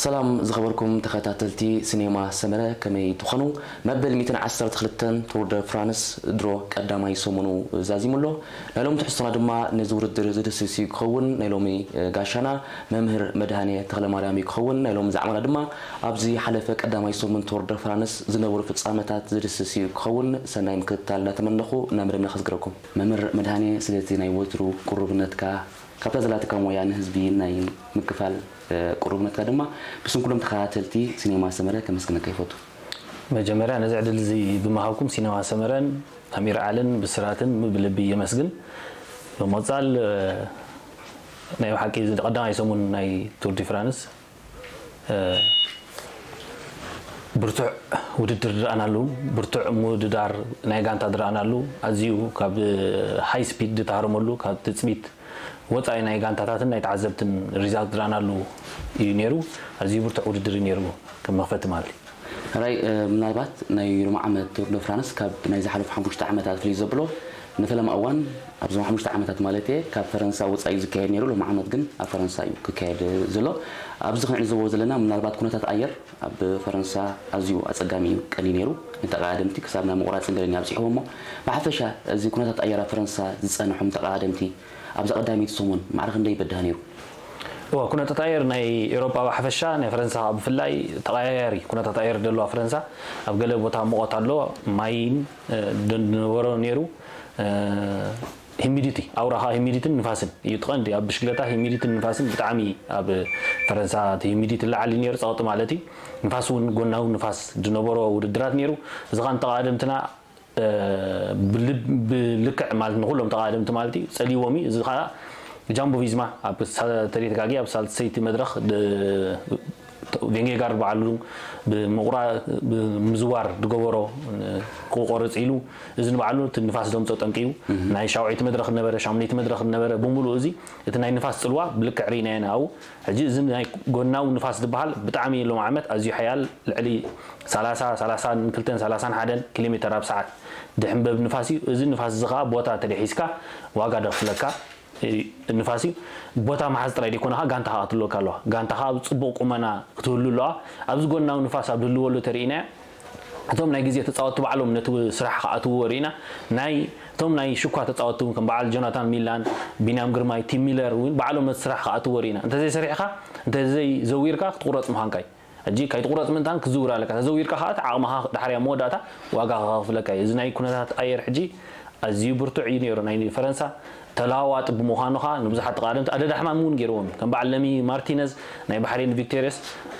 ሰላም ዝኸበርኩም ተኸታተልቲ ሲኔማ ሰመረ፣ ከመይ ትኾኑ? መበል ሚእትን ዓሰርተ ክልተን ቱር ደ ፍራንስ ድሮ ቀዳማይ ሰሙኑ ዛዚሙ ኣሎ። ናይ ሎሚ ትሕዝቶና ድማ ነዚ ውድድር ዝድስስ እዩ ክኸውን። ናይ ሎሚ፣ እ፣ ጋሻና መምህር መድሃኔ ተኽለማርያም እዩ ክኸውን። ናይ ሎሚ ዛዕባና ድማ ኣብዚ ሓለፈ ቀዳማይ ሰሙን ቱር ደ ፍራንስ ዝነበሩ ፍጻመታት ዝድስስ እዩ ክኸውን። ሰናይ ምክትታል እናተመነኹ ናብ መደብና ከዝግረኩም። መምህር መድሃኔ፣ ስለቲ ናይ ወትሩ ቅሩብነትካ ካብታ ዘላትካ ሞያ ንህዝቢ ናይ ምክፋል፣ እ፣ ቅሩብነትካ ድማ ብስም ኩሎም ተኸታተልቲ ሲኔማ ሰመረ ከመስግነካ ይፈቱ። መጀመርያ ነዚ ዕድል እዚ ብምሃብኩም ሲኔማ ሰመረን ኣሚር ዓልን ብስራትን ብልቢ የመስግን። ብምቕጻል፣ እ፣ ናይ ብሓቂ እዚ ቀዳማይ ሰሙን ናይ ቱር ዲ ፍራንስ፣ እ፣ ብርቱዕ ውድድር ዝረኣናሉ፣ ብርቱዕ ምውድዳር ናይ ጋንታ ዝረኣናሉ፣ ኣዝዩ ካብ ሃይ ስፒድ ዝተሃረመሉ፣ ካብ ትጽቢት ወጻኢ ናይ ጋንታታትን ናይ ተዓዘብትን ሪዛልት ዝረኣናሉ እዩ ነይሩ። ኣዝዩ ብርቱዕ ውድድር እዩ ነይሩ ከም መኽፈቲ ማለት እዩ። ሕራይ፣ እ፣ ምናልባት ናይ ሎሚ ዓመት ቱር ደ ፍራንስ ካብ ናይ ዝሓለፉ ሓሙሽተ ዓመታት ፍልይ ዘብሎ፣ ንፈለማ እዋን ኣብዞም ሓሙሽተ ዓመታት ማለት እየ ካብ ፈረንሳ ወጻኢ እዩ ዝካየድ ነይሩ። ሎሚ ዓመት ግን ኣብ ፈረንሳ እዩ ክካየድ ዘሎ። ኣብዚ ክንዕዘቦ ዘለና ምናልባት ኩነታት ኣየር ኣብ ፈረንሳ ኣዝዩ ኣጸጋሚ እዩ ቀኒ ነይሩ። ንተቐዳደምቲ ክሳብ ናብ ምቑራጽ ገለን እዩ ኣብጺሕዎ እሞ፣ ብሓፈሻ እዚ ኩነታት ኣየር ኣብ ፈረንሳ ዝጸንሖም ተቐዳደምቲ ኣብዚ ቀዳመይቲ ሰሙን ማዕረ ክንደይ ይበድህ ነይሩ? እዋ፣ ኩነታት ኣየር ናይ ኤውሮጳ ብሓፈሻ፣ ናይ ፈረንሳ ብፍላይ ተቐያያሪ ኩነታት ኣየር ደለዋ ፈረንሳ። ኣብ ገለ ቦታ ሙቐት ኣሎ፣ ማይን፣ እ፣ ድ-፣ ነበሮ ነይሩ። እ፣ ሂሚዲቲ፣ ኣውራ ኸኣ ሂሚዲትን ንፋስን እዩ እቲ ቀንዲ። ኣብ ብሽክለታ ሂሚዲትን ንፋስን ብጣዕሚ ኣብ ፈረንሳ እቲ ሂሚዲቲ ላዓሊ ነይሩ፣ ጸቕጢ ማለት እዩ። ንፋስ እውን ጎናዊ ንፋስ ዝነበሮ ውድድራት ነይሩ። እዚ ኸኣ ንተቐዳደምትና፣ እ፣ ብልብ-፣ ብልክዕ ማለት ንኹሎም ተቐዳደምቲ ማለት እዩ፣ ጸልይዎም እዩ። እዚ ኸኣ ጃምቦ ቪዝማ ኣብ ሳ-፣ ተደይተጋጊ ኣብ ሳልሰይቲ መድረኽ ድ-፣ ቬንጌጋርድ በዓሉ ብምቑራ-፣ ብምዝዋር ዝገበሮ ክቆርጽ ኢሉ፣ እዚ ንባዕሉ እቲ ንፋስ ዘምጾ ጠንቂ እዩ። ናይ ሻውዒቲ መድረኽ ነበረ፣ ሻሙነይቲ መድረኽ ነበረ፣ ብምሉእ እዚ እቲ ናይ ንፋስ ጽልዋ ብልክዕ ርኢናዮ ኢና ኣብኡ። ሕጂ እዚ ናይ ጎናዊ ንፋስ ዝበሃል ብጣዕሚ ሎም ዓመት ኣዝዩ ሓያል፣ ልዕሊ ሰላሳ፣ ሰላሳን ክልተን ሰላሳን ሓደን ኪሎ ሜተር ኣብ ሰዓት ድሕንበብ ንፋስ እዩ። እዚ ንፋስ እዚ ኸኣ ቦታ ተደሒዝካ ዋጋ ደኽፍለካ። እ፣ ንፋስ እዩ። ቦታ መሓዝ ጥራይ ደይኮነ ኸኣ ጋንታ ኸኣ ክትህልወካ ኣለዋ። ጋንታ ኸኣ ኣብ ጽቡቕ ቁመና ክትህሉ ኣለዋ። ኣብዚ ጎናዊ ንፋስ ኣብ ዝህልወሉ ተርኢናዮ፣ እቶም ናይ ግዜ ተጻወትቲ ባዕሎም ነቲ ስራሕ ክኣትውዎ ርኢና። ናይ፣ እቶም ናይ ሽኳ ተጻወትቲ እውን ከም በዓል ጆናታን ሚላን፣ ቢንያም ግርማይ፣ ቲም ሚለር እውን ባዕሎም ነቲ ስራሕ ክኣትውዎ ርኢና። እንተዘይሰሪሕካ፣ እንተዘይዘዊርካ ክትቁረጽ ምዃንካ እዩ። ሕጂ ካይትቁረጽ ምእንታን ክትዝውር ኣለካ። ተዘዊርካ ኸኣ እቲ ዓቕምኻ ዳሕርያ መወዳእታ ዋጋ ከኸፍለካ እዩ። እዚ ናይ ኩነታት ኣየር ሕጂ ኣዝዩ ብርቱዕ እዩ ነይሩ። ናይ ፈረንሳ ተለዋዋጢ ብምዃኑ ኸኣ ንብዙሓት ተቓደምቲ ኣደዳ ሕማም እውን ገይርዎም እዩ። ከም በዓል ለሚ ማርቲነዝ ናይ ባሕሬን ቪክቶርየስ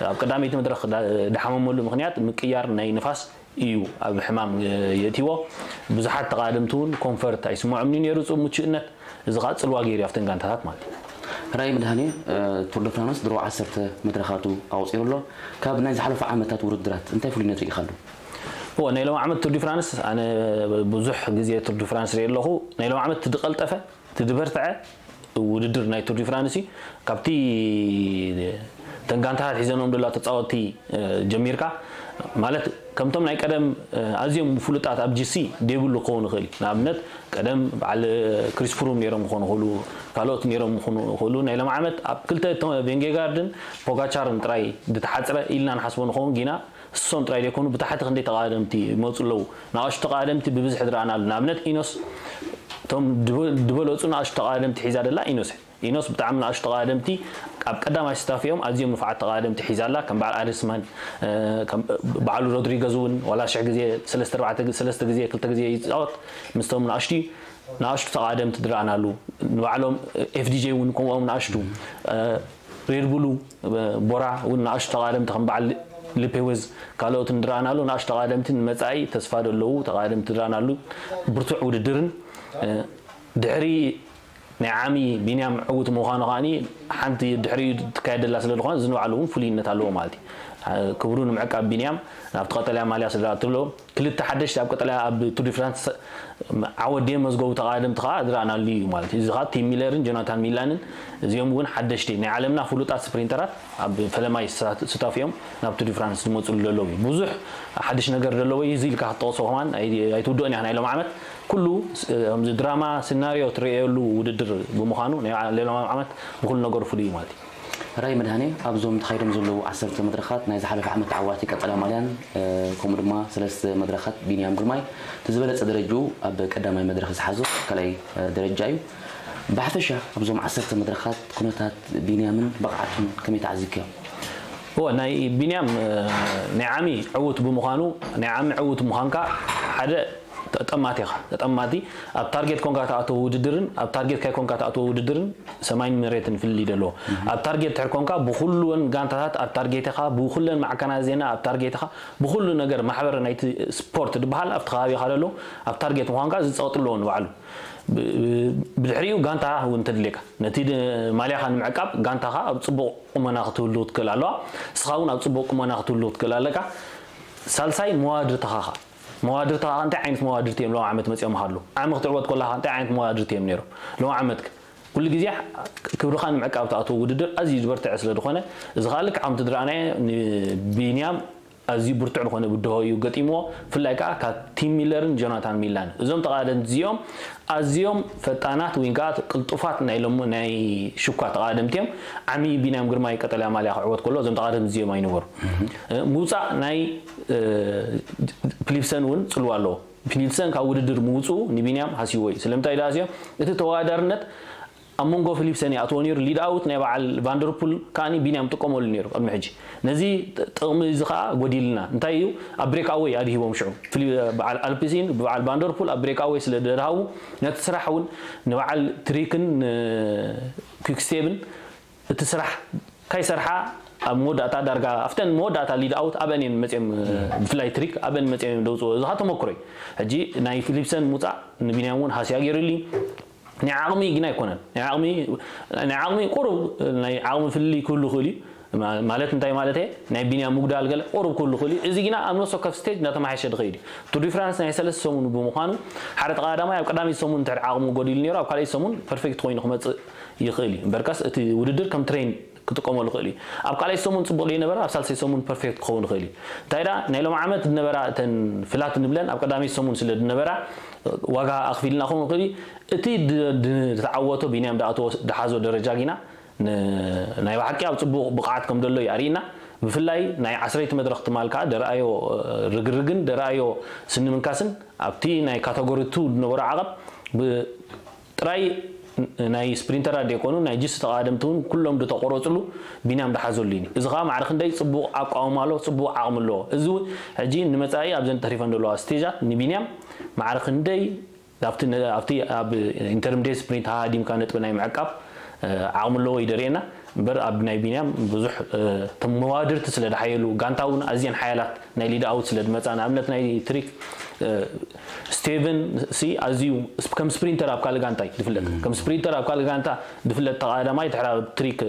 ኣብ ቀዳመይቲ መድረኽ ዳ-፣ ዳሓመመሉ ምኽንያት ምቅያር ናይ ንፋስ እዩ ኣብ ሕማም፣ እ፣ የእትይዎ። ብዙሓት ተቓደምቲ እውን ኮንፈርት ኣይስምዖምን እዩ ነይሩ፣ ጽቡቕ ምቹእነት። እዚ ኸኣ ጽልዋ ገይሩ እዩ ኣብተን ጋንታታት ማለት እዩ። ራእይ መድሃኔ፣ እ፣ ቱር ደ ፍራንስ ድሮ ዓሰርተ መድረኻቱ ኣቑጺሩ ኣሎ። ካብ ናይ ዝሓለፉ ዓመታት ውድድራት እንታይ ፍሉይነት ርኢኻሉ? እወ፣ ናይ ሎም ዓመት ቱር ዲ ፍራንስ፣ ኣነ ብዙሕ ግዜ ቱር ዲ ፍራንስ ርኢ ኣለኹ። ናይ ሎም ዓመት እቲ ዝቐልጠፈ፣ እቲ ዝበርትዐ ውድድር ናይ ቱር ዲ ፍራንስ እዩ። ካብቲ ተን ጋንታታት ሒዘኖም ደላ ተጻወትቲ፣ እ፣ ጀሚርካ፣ ማለት ከምቶም ናይ ቀደም፣ እ፣ ኣዝዮም ፍሉጣት ኣብ ጂ ሲ ደይብሉ ክኸውን ይኽእል እዩ። ንኣብነት ቀደም በዓል ክሪስ ፍሩም ነይሮም ክኾኑ ይኽእሉ፣ ካልኦት ነይሮም ክኾኑ ይኽእሉ። ናይ ሎም ዓመት ኣብ ክልተ ቶ-፣ ቬንጌጋርድን ፖጋቻርን ጥራይ ዝተሓጽረ ኢልና ንሓስቦ ንኸውን፣ ጊና እሶም ጥራይ ደይኮኑ፣ ብታሕቲ ክንደይ ተቓደምቲ ይመጹ ኣለዉ። ንኣሽቱ ተቓደምቲ ብብዝሒ ዝረኣናሉ። ንኣብነት ኢኖስ፣ እቶም ድበ-፣ ዝበለጹ ንኣሽቱ ተቓደምቲ ሒዛ ደላ ኢኖስ። ኢኖስ ብጣዕሚ ንኣሽቱ ተቓደምቲ ኣብ ቀዳማይ ስታፍ እዮም፣ ኣዝዮም ንፉዓት ተቓደምቲ ሒዛ ኣላ። ከም በዓል ኣደስማን፣ እ፣ ከም በዓሉ ሮድሪገዝ እውን ዋላ ሽሕ ግዜ፣ ሰለስተ ኣርባዕተ ግዜ፣ ሰለስተ ግዜ፣ ክልተ ግዜ ይጻወት። ምስቶም ንኣሽቱ፣ ንኣሽቱ ተቓደምቲ ዝረኣናሉ። ንባዕሎም ኤፍ ዲ ጄ እውን ከምኦም ንኣሽቱ፣ እ፣ ሬድ ቡሉ፣ እ፣ ቦራ እውን ንኣሽቱ ተቓደምቲ ከም በዓል ሊፔወዝ ካልኦትን ዝረኣናሉ፣ ንኣሽቱ ተቓደምቲ ንመጻኢ ተስፋ ዘለዉ ተቓደምቲ ዝረኣናሉ ብርቱዕ ውድድርን፣ እ፣ ድሕሪ ናይ ዓሚ ቢንያም ዕዉት ምዃኑ ከኣኒ ሓንቲ ድሕሪኡ ትካየድ ዘላ ስለ ዝኾነ፣ እዚ ንባዕሉ እውን ፍሉይነት ኣለዎ ማለት እዩ። ክብሩ ንምዕቃብ ቢንያም ናብቲ ቀጠልያ ማልያ ስለ ኣትብሎ፣ ክልተ ሓደሽቲ ኣብ ቀጠልያ ኣብ ቱር ዲ ፍራንስ ዓወት ድዮም መዝገቡ ተቓደምቲ ከኣ ዝረኣናሉ እዩ ማለት እዩ። እዚ ከኣ ቲም ሚለርን ጆናታን ሚላንን እዚኦም እውን ሓደሽቲ ናይ ዓለምና ፍሉጣት ስፕሪንተራት ኣብ ፈለማይ ስታፍ እዮም ናብ ቱር ዲ ፍራንስ ዝመፅሉ ዘለዉ እዩ። ብዙሕ ሓድሽ ነገር ዘለዎ እዩ። እዚ ኢልካ ክትጠቕሶ ከማን ኣይ- ኣይትውድኦን ኢኻ። ናይ ሎም ዓመት ኩሉ ስ- ከምዚ ድራማ ስናሪዮ ትርእየሉ ውድድር ብምዃኑ ናይ ሎም ዓመት ብኩሉ ነገሩ ፍሉይ እዩ ማለት እዩ። ራይ መድሃኔ ኣብዞም ተኻይዶም ዘለዉ ዓሰርተ መድረኻት ናይ ዝሓለፈ ዓመት ተዓዋቲ ቀጠልያ ማልያን ከምኡ ድማ ሰለስተ መድረኻት ቢንያም ግርማይ እቲ ዝበለጸ ደረጅኡ ኣብ ቀዳማይ መድረኽ ዝሓዞ ካልኣይ ደረጃ እዩ። ብሓፈሻ ኣብዞም ዓሰርተ መድረኻት ኩነታት ቢንያምን ብቕዓቱን ከመይ ተዓዚብካዮ? እወ ናይ ቢንያም ናይ ዓሚ ዕውት ብምዃኑ ናይ ዓሚ ዕውት ምዃንካ ሓደ ጠማት ኢኻ። ጠማቲ ኣብ ታርጌት ኮንካ ተኣተወ ውድድርን ኣብ ታርጌት ካይ ኮንካ ተኣተወ ውድድርን ሰማይን መሬትን ፍልልይ ደለዎ። ኣብ ታርጌት ትሕር ኮንካ ብኩሉን ጋንታታት ኣብ ታርጌት ኢኻ፣ ብኩለን ማዕከናት ዜና ኣብ ታርጌት ኢኻ፣ ብኩሉ ነገር ማሕበር ናይቲ ስፖርት ዝበሃል ኣብቲ ከባቢ ኢኻ ደሎ ኣብ ታርጌት ምዃንካ ዝፀወጥ ኣለዎ ንባዕሉ። ብድሕሪኡ ጋንታ እውን ተድሌካ ነቲ ማልያኻ ንምዕቃብ ጋንታኻ ኣብ ፅቡቕ ቁመና ክትህሉ ክትክእል ኣለዋ። እስኻ እውን ኣብ ፅቡቕ ቁመና ክትህሉ ክትክእል ኣለካ። ሳልሳይ መዋድርትኻ ኻ መዋድርትኻ እንታይ ዓይነት መዋድርቲ እዮም ሎም ዓመት መፅኦም ሃሉ ዓሚ ክትዕወት ኮላኻ እንታይ ዓይነት መዋድርቲ እዮም ነይሮም ሎም ዓመት ኩሉ ግዜ ክብርኻ ንምዕቃብ ትኣትዎ ውድድር ኣዝዩ ዝበርትዐ ስለ ዝኾነ እዚ ከዓ ልክዕ ከምቲ ዝረኣናዮ ንቢንያም ኣዝዩ ብርቱዕ ዝኾነ ብድሆ እዩ ገጢምዎ። ብፍላይ ከዓ ካብ ቲም ሚለርን ጆናታን ሚላን እዞም ተቓደምቲ እዚኦም ኣዝዮም ፈጣናት ወይ ከዓ ቅልጡፋት ናይ ሎም ናይ ሽኳ ተቓደምቲ እዮም። ዓሚ ቢንያም ግርማይ ቀጠልያ ማልያ ክዕወት ከሎ እዞም ተቓደምቲ እዚኦም ኣይነበሩ። ምውፃእ ናይ ፊሊፕሰን እውን ፅልዋ ኣለዎ። ፊሊፕሰን ካብ ውድድር ምውፅኡ ንቢንያም ሃስይዎ እዩ። ስለምንታይ ደኣ እዚኦም እቲ ተወዳዳርነት ኣብ መንጎ ፊሊፕሰን ይኣትዎ ነይሩ። ሊድኣውት ናይ በዓል ቫንደርፑል ከኣ ቢንያም ጥቀመሉ ነይሩ ቅድሚ ሕጂ። ነዚ ጥቕሚ እዚ ከኣ ጎዲልና። እንታይ እዩ ኣብ ብሬክ ኣወይ ኣድሂቦም ሽዑ። ፊሊ- በዓል ኣልፕሲን ብበዓል ቫንደርፑል ኣብ ብሬክ ኣወይ ስለ ደድሃቡ ነቲ ስራሕ እውን ንበዓል ትሪክን ኪክስቴብን እቲ ስራሕ ካይሰርሓ ኣብ መወዳእታ ዳርጋ ኣብተን መወዳእታ ሊድኣውት ኣበን እየን መፅኦም ብፍላይ ትሪክ ኣበን መፅኦም እዮም ደውፅዎ። እዚ ካ ተመክሮ እዩ። ሕጂ ናይ ፊሊፕሰን ምውፃእ ንቢንያም እውን ሃስያ ገይሩሉ እዩ። ናይ ዓቕሚ ግን ኣይኮነን። ናይ ዓቕሚ ናይ ዓቕሚ ቁሩብ ናይ ዓቕሚ ፍልልይ ክህሉ ይኽእል እዩ። ማ- ማለት እንታይ ማለት እየ? ናይ ቢንያም ምጉዳል ገለ ቁሩብ ክህሉ ይኽእል እዩ። እዚ ግና ኣብ ነፍሲ ወከፍ ስቴጅ እናተመሓየሸ ዝኸይድ እዩ። ቱር ዲ ፍራንስ ናይ ሰለስተ ሰሙን ብምዃኑ ሓደ ተቐዳዳማይ ኣብ ቀዳመይቲ ሰሙን እንድሕር ዓቕሙ ጎዲሉ ነይሩ ኣብ ካልኣይቲ ሰሙን ፐርፌክት ኮይኑ ክመፅእ ይኽእል እዩ። እምበርካስ እቲ ውድድር ከም ትሬን ክጥቀመሉ ይኽእል እዩ። ኣብ ካልኣይቲ ሰሙን ፅቡቕ ዘይነበረ ኣብ ሳልሰይቲ ሰሙን ፐርፌክት ክኸውን ይኽእል እዩ። እንታይ ደኣ ናይ ሎም ዓመት ዝነበራ እተን ፍላት ንብለን ኣብ ቀዳመይቲ ሰሙን ስለ ዝነበራ ዋጋ ኣኽፊልና ክኸውን ይኽእል እዩ። እቲ ድ- ድ- ዝተዓወቶ ቢንያም ዝኣተዎ ዝሓዞ ደረጃ ግና ን- ናይ ብሓቂ ኣብ ፅቡቕ ብቕዓት ከም ዘሎ እዩ ኣርእና። ብፍላይ ናይ ዓስረይቲ መድረኽ ትማል ከዓ ደረኣዮ ርግርግን ደረኣዮ ስኒ ምንካስን ኣብቲ ናይ ካተጎሪ ቱ ዝነበሮ ዓቐብ ብ- ጥራይ ናይ ስፕሪንተራት ዘይኮኑ ናይ ጅስ ተቓደምቲ እውን ኩሎም ዝተቆረፅሉ ቢንያም ዝሓዘሉ እዩ። እዚ ከዓ ማዕረ ክንደይ ፅቡቕ ኣቋውማ ኣሎ፣ ፅቡቕ ዓቕሚ ኣለዎ። እዚ እውን ሕጂ ንመፃኢ ኣብዘን ተሪፈን ዘለዋ ስቴጃት ንቢንያም ማዕረ ክንደይ ኣብቲ ኣብቲ ኣብ ኢንተርምዴት ስፕሪንት ሃዲምካ ነጥቢ ናይ ምዕቃብ ዓቕሚ ኣለዎ እዩ ደርእየና። እምበር ኣብ ናይ ቢንያም ብዙሕ እቶም መዋድርቲ ስለ ዝሓየሉ ጋንታ እውን ኣዝየን ሓያላት ናይ ሊድ ኣውት ስለ ዝመፃ ንኣብነት ናይ ትሪክ ስቴቨን ሲ ኣዝዩ ከም ስፕሪንተር ኣብ ካልእ ጋንታ እዩ ዝፍለጥ። ከም ስፕሪንተር ኣብ ካልእ ጋንታ ዝፍለጥ ተቓዳማይ ድሕሪ ኣብ ትሪክ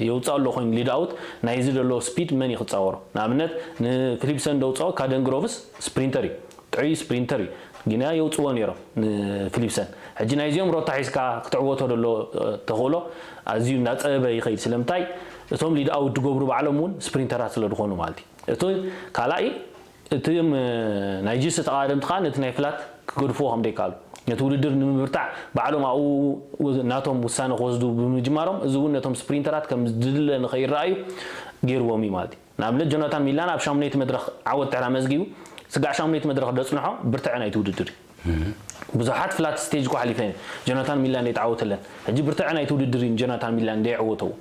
የውፅእ ኣሎ ኮይኑ ሊድ ኣውት ናይዚ ዘሎ ስፒድ መን እዩ ክፃወሮ? ንኣብነት ንፊሊፕሰን ደውፅኦ ካደን ግሮቭስ ስፕሪንተር እዩ። ጥዑይ ስፕሪንተር እዩ ግና የውፅዎ ነይሮም ንፊሊፕሰን። ሕጂ ናይዚኦም ሮታ ሒዝካ ክትዕወቶ ደሎ ተኽእሎ ኣዝዩ እናፀበበ ይኸይድ። ስለምንታይ እቶም ሊድ ኣውት ዝገብሩ ባዕሎም እውን ስፕሪንተራት ስለ ዝኾኑ ማለት እዩ። እቲ ካልኣይ እቲ ናይ ጅስ ተቓደምቲ ከዓ ነቲ ናይ ፍላት ክገድፍዎ ከም ዘይከኣሉ ነቲ ውድድር ንምብርታዕ ባዕሎም ኣብኡ ናቶም ውሳነ ክወስዱ ብምጅማሮም እዚ እውን ነቶም ስፕሪንተራት ከም ዝድለ ንኸይረኣዩ ገይርዎም እዩ ማለት እዩ። ንኣብነት ጆናታን ሚላን ኣብ ሻሙነይቲ መድረኽ ዓወት ድሕር ኣመዝጊቡ ስጋዕ ሻሙነይቲ መድረኽ ደፅንሖ ብርትዐ ናይቲ ውድድር እዩ። ብዙሓት ፍላት ስቴጅ እኳ ሓሊፈን ጆናታን ሚላን ዘይተዓወተለን ሕጂ ብርትዐ ናይቲ ውድድር እዩ ጆናታን ሚላን ዘይዕወተው።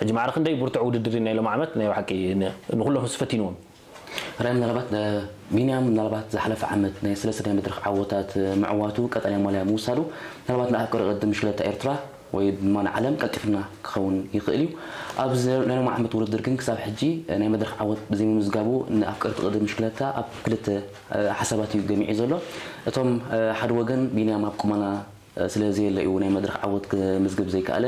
ሕጂ ማዕረ ክንደይ ብርቱዕ ውድድር እዩ ናይ ሎም ዓመት ናይ ብሓቂ ንኩሎም ምስ ፈቲንዎም። ራይ ምናልባት ቢንያም ምናልባት ዝሓለፈ ዓመት ናይ ሰለስተ ናይ መድረኽ ዓወታት ምዕዋቱ ቀጠልያ ማልያ ምውሳዱ ምናልባት ንኣፍቀሪ ቅድም ሽለታ ኤርትራ ወይ ድማ ንዓለም ቀልጢፍና ክኸውን ይኽእል እዩ። ኣብዚ ናይ ሎም ዓመት ውድድር ግን ክሳብ ሕጂ ናይ መድረኽ ዓወት ብዘይምምዝጋቡ ንኣፍቀርቲ ቅድም ሽለታ ኣብ ክልተ ሓሳባት እዩ ገሚዑ ዘሎ። እቶም ሓደ ወገን ቢንያም ኣብ ቁመና ስለ ዘየለ እዩ ናይ መድረኽ ዓወት ክምዝግብ ዘይከኣለ።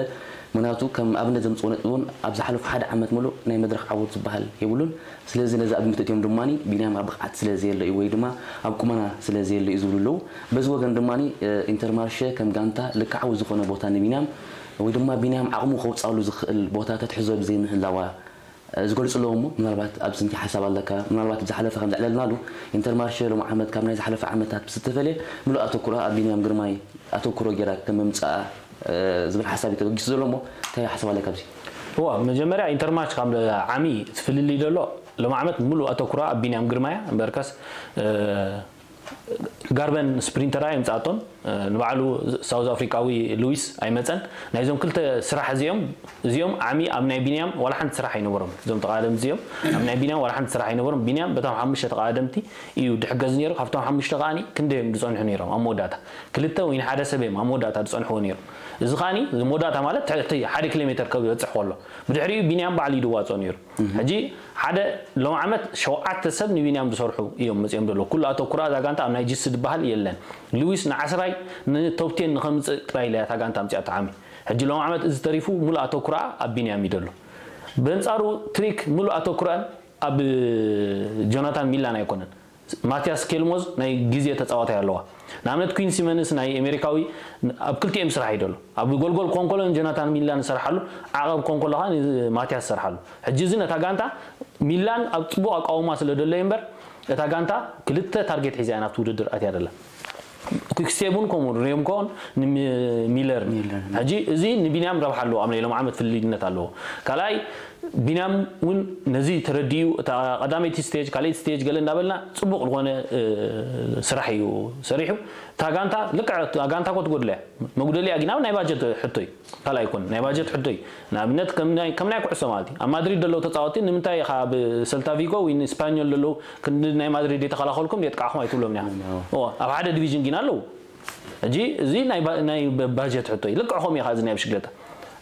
ምክንያቱ ከም ኣብነት ዘምፅኦ ነጥቢ እውን ኣብ ዝሓለፉ ሓደ ዓመት ሙሉእ ናይ መድረኽ ዓወት ዝበሃል የብሉን። ስለዚ ነዚ ኣብ ግምት እትዮም ድማ ቢንያም ኣብ ብቕዓት ስለ ዘየሎ እዩ ወይ ድማ ኣብ ቁመና ስለ ዘየሎ እዩ ዝብሉ ኣለዉ። በዚ ወገን ድማ ኢንተርማርሸ ከም ጋንታ ልክዓዊ ዝኾነ ቦታ ንቢንያም ወይ ድማ ቢንያም ዓቕሙ ከውፃሉ ዝኽእል ቦታ ተትሕዞ ብዘይምህላዋ ዝገልፁ ኣለዉ። እሞ ምናልባት ኣብዚ እንታይ ሓሳብ ኣለካ? ምናልባት ዝሓለፈ ከም ዘዕለልናሉ ኢንተርማርሸ ሎም ዓመት ካብ ናይ ዝሓለፈ ዓመታት ብዝተፈለየ ምሉእ ኣተኩራ ኣብ ቢንያም ግርማይ ኣተኩሮ ገይራ ከም ምምፅኣ ዝብል ሓሳብ እዩ ተበጊሱ ዘሎ። እሞ እንታይ ሓሳብ ኣለካ ኣብዚ? እዋ መጀመርያ ኢንተርማርሽ ካብ ዓሚ እቲ ፍልልይ ዘሎ ሎም ዓመት ሙሉእ ኣተኩራ ኣብ ቢንያም ግርማያ እምበርከስ ጋርበን ስፕሪንተራ ይምፃኣቶም። ንባዕሉ ሳውዝ ኣፍሪካዊ ሉዊስ ኣይመፀን። ናይዞም ክልተ ስራሕ እዚኦም እዚኦም ዓሚ ኣብ ናይ ቢንያም ዋላ ሓንቲ ስራሕ ኣይነበሮም። እዞም ተቃደምቲ እዚኦም ኣብ ናይ ቢንያም ዋላ ሓንቲ ስራሕ ኣይነበሮም። ቢንያም በቶም ሓሙሽተ ተቃደምቲ እዩ ድሕገዝ ነይሩ። ካብቶም ሓሙሽተ ከዓኒ ክንደዮም ዝፀንሑ ነይሮም ኣብ መወዳእታ ክልተ ወይ ሓደ ሰብ እዮም ኣብ መወዳእታ ዝፀንሕዎ ነይሮም። እዚ ከዓኒ እዚ መወዳእታ ማለት ትሕቲ ሓደ ኪሎ ሜትር ከብፅሕ ከሎ ብድሕሪኡ ቢንያም ባዕሉ ይድዋፆ ነይሩ። ሕጂ ሓደ ሎም ዓመት ሸውዓተ ሰብ ንቢንያም ዝሰርሑ እዮም መፅኦም ዘለዉ። ኩሉ ኣተኩራ እዛ ጋንታ ኣብ ናይ ጅስ ዝበሃል የለን። ሉዊስ ንዓስራይ ንቶፕቴን ንኸምፅእ ጥራይ ኢላ እታ ጋንታ ኣምፅኣቶ ዓሚ። ሕጂ ሎም ዓመት እዚ ተሪፉ ሙሉእ ኣተኩራ ኣብ ቢንያም እዩ ዘሎ። በንፃሩ ትሪክ ሙሉእ ኣተኩራን ኣብ ጆናታን ሚላን ኣይኮነን። ማቲያስ ኬልሞዝ ናይ ግዜ ተፃዋታይ ኣለዋ። ንኣብነት ኩን ሲመንስ ናይ ኣሜሪካዊ ኣብ ክልቲኦም ስራሕ እዩ ደሎ። ኣብ ጎልጎል ኮንኮሎን ጆናታን ሚላን ዝሰርሓሉ ዓቐብ ኮንኮሎ ከዓ ንማቲያስ ዝሰርሓሉ። ሕጂ እዚ ነታ ጋንታ ሚላን ኣብ ፅቡቕ ኣቃውማ ስለ ደሎ እምበር እታ ጋንታ ክልተ ታርጌት ሒዛ እያ ናብቲ ውድድር ኣትያ ደላ። ኪክስቴቡን ከምኡ ሬምኮን ሚለር። ሕጂ እዚ ንቢንያም ረብሓ ኣለዎ ኣብ ናይ ሎም ዓመት ፍልልይነት ኣለዎ። ካልኣይ ቢንያም እውን ነዚ ተረዲኡ እታ ቀዳመይቲ ስቴጅ ካልኣይቲ ስቴጅ ገለ እንዳበልና ፅቡቕ ዝኾነ ስራሕ እዩ ሰሪሑ። እታ ጋንታ ልክዕ እታ ጋንታ ኮ ትጎድለያ መጉደሊያ ግና ናይ ባጀት ሕቶ እዩ። ካልኣይ ይኮን ናይ ባጀት ሕቶ እዩ። ንኣብነት ከም ናይ ኩዕሶ ማለት እዩ ኣብ ማድሪድ ዘለዉ ተፃወቲ ንምንታይ ኢኻ ኣብ ሰልታቪጎ ወይ ንስፓኞል ዘለዉ ክንዲ ናይ ማድሪድ የተኸላኸልኩም የጥቃዕኹም ኣይትብሎም ያ። ኣብ ሓደ ዲቪዥን ጊና ኣለዉ። ሕጂ እዚ ናይ ባጀት ሕቶ እዩ። ልክዕ ከምኡ ኢኻ እዚ ናይ ብሽግለታ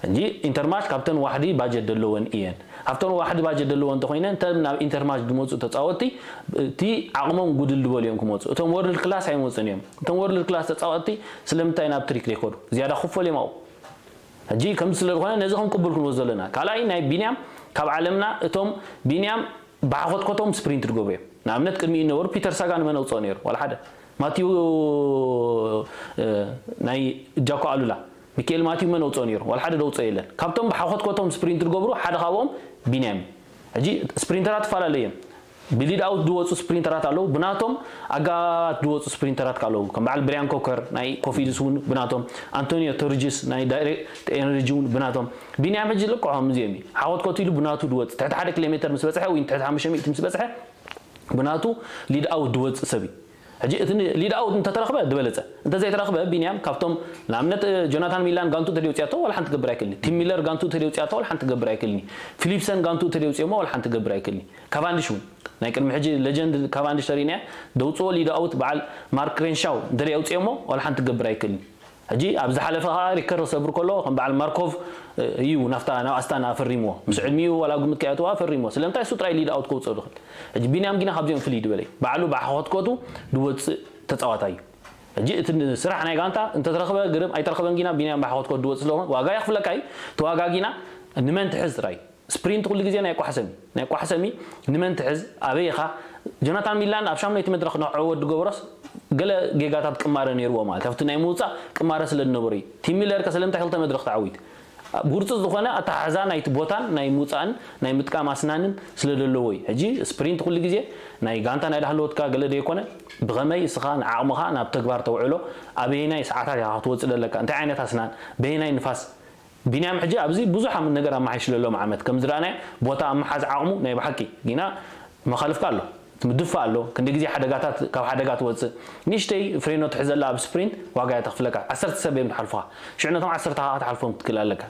እንጂ ኢንተርማሽ ካብተን ዋሕዲ ባጀት ዘለወን እየን። ካብተን ዋሕዲ ባጀት ዘለወን እንተኮይነን እተን ናብ ኢንተርማሽ ዝመፁ ተፃወቲ እቲ ዓቕሞም ጉድል ዝበሉ እዮም ክመፁ። እቶም ወርልድ ክላስ ኣይመፁን እዮም። እቶም ወርልድ ክላስ ተፃወቲ ስለምንታይ ናብ ትሪክ ዘይከዱ? ዝያዳ ክፈል እዮም ኣብኡ። ሕጂ ከምዚ ስለ ዝኾነ ነዚ ከም ቅቡል ክንወስዶ ኣለና። ካልኣይ ናይ ቢንያም ካብ ዓለምና እቶም ቢንያም ብሓኾትኮቶም ስፕሪንት ዝገብሩ እዮም። ንኣብነት ቅድሚኡ ዝነበሩ ፒተር ሳጋን መን ኣውፅኦ ነይሩ? ዋላ ሓደ። ማቲው ናይ ጃኮ ኣሉላ ሚካኤል ማቲው መን ኣውፅኦ ነይሩ? ዋላ ሓደ ደውፅኦ የለን። ካብቶም ብሓኾትኮቶም ስፕሪንት ዝገብሩ ሓደ ካብኦም ቢንያም እዩ። ሕጂ ስፕሪንተራት ትፈላለዩ እዮም። ብሊድ ኣውት ዝወፁ ስፕሪንተራት ኣለዉ። ብናቶም ኣጋት ዝወፁ ስፕሪንተራት ኣለዉ። ከም በዓል ብሪያን ኮከር ናይ ኮፊድስ እውን ብናቶም፣ ኣንቶኒዮ ቶርጅስ ናይ ዳይሬክት ኤነርጂ እውን ብናቶም። ቢንያም ሕጂ ልክዖም እዚኦም እዩ። ሓወት ኮት ኢሉ ብናቱ ዝወፅ ትሕቲ ሓደ ኪሎ ሜትር ምስ በፅሐ ወይ ትሕቲ ሓሙሽተ ሚእቲ ምስ በፅሐ ብናቱ ሊድ ኣውት ዝወፅእ ሰብ እዩ። ሕጂ እቲ ሊድ ኣውት እንተተረኽበ ዝበለፀ እንተዘይተረኽበ ቢንያም ካብቶም ንኣብነት ጆናታን ሚላን ጋንቱ ተደውፅያቶ ዋላ ሓንቲ ገብር ኣይክልኒ። ቲም ሚለር ጋንቱ ተደውፅያቶ ዋላ ሓንቲ ገብር ኣይክልኒ። ፊሊፕሰን ጋንቱ ተደውፅዮሞ ዋላ ሓንቲ ገብር ኣይክልኒ። ካቫንዲሽ እውን ናይ ቅድሚ ሕጂ ሌጀንድ ካቫንዲሽ ተሪእናያ ደውፅዎ ሊድ ኣውት በዓል ማርክ ሬንሻው እንተደይ ኣውፅዮሞ ዋላ ሓንቲ ገብር ኣይክልኒ። ሕጂ ኣብ ዝሓለፈ ከዓ ሪከርድ ክሰብር ከሎ ከም በዓል ማርኮቭ እዩ ናፍታ ናብ ኣስታና ኣፈሪምዎ ምስ ዕድሚኡ ዋላ ግምት ከያትዋ ኣፈሪምዎ ስለምንታይ እሱ ጥራይ ሊድ ኣውት ከውፅኦ ዝኽእል። ሕጂ ቢንያም ጊና ካብዚኦም ፍልይ ዝበለ እዩ። ባዕሉ ብሓኾትኮቱ ዝወፅእ ተፃዋታይ እዩ። ሕጂ እቲ ስራሕ ናይ ጋንታ እንተተረኽበ ግርም ኣይተረኽበን ጊና ቢንያም ብሓኾትኮቱ ዝወፅእ ስለሆነ ዋጋ የኽፍለካ እዩ። እቲ ዋጋ ጊና ንመን ትሕዝ ጥራይ ስፕሪንት ኩሉ ግዜ ናይ ቋሕሰሚ ናይ ቋሕሰሚ ንመን ትሕዝ ኣበይ ኢኻ? ጆናታን ሚላን ኣብ ሻምነይቲ መድረኽ ንዕወት ዝገበሮስ ገለ ጌጋታት ቅማረ ነይርዎ ማለት ካብቲ ናይ ምውፃእ ቅማረ ስለ ዝነበሩ እዩ። ቲም ሚለር ከ ስለምንታይ ክልተ መድረኽ ተዓዊት? ብርፁ ዝኾነ ኣተሓሕዛ ናይቲ ቦታን ናይ ምውፃእን ናይ ምጥቃም ኣስናንን ስለ ዘለዎ እዩ። ሕጂ ስፕሪንት ኩሉ ግዜ ናይ ጋንታ ናይ ዳህለወትካ ገለ ደይኮነ ብኸመይ እስኻ ንዓቕምኻ ናብ ተግባር ተውዕሎ ኣበየናይ ሰዓታት ኢኻ ክትወፅእ ዘለካ እንታይ ዓይነት ኣስናን በየናይ ንፋስ ቢንያም ሕጂ ኣብዚ ብዙሕ ኣም ነገር ኣመሓይሽሉ ኣሎ ዓመት ከም ዝረኣናዮ ቦታ ኣብ ምሓዝ ዓቕሙ ናይ ብሓቂ ጊና መኻልፍካ ኣሎ ትምድፋ ኣሎ ክንዲ ግዜ ሓደጋታት ካብ ሓደጋ ትወፅእ ንእሽተይ ፍሬኖ ትሕዘላ ኣብ ስፕሪንት ዋጋ እያ ተኽፍለካ ዓሰርተ ሰብ እዮም ትሓልፉኻ ሽዑ ነቶም ዓሰርተ ከዓ ትሓልፎም ክትክእል ኣለካ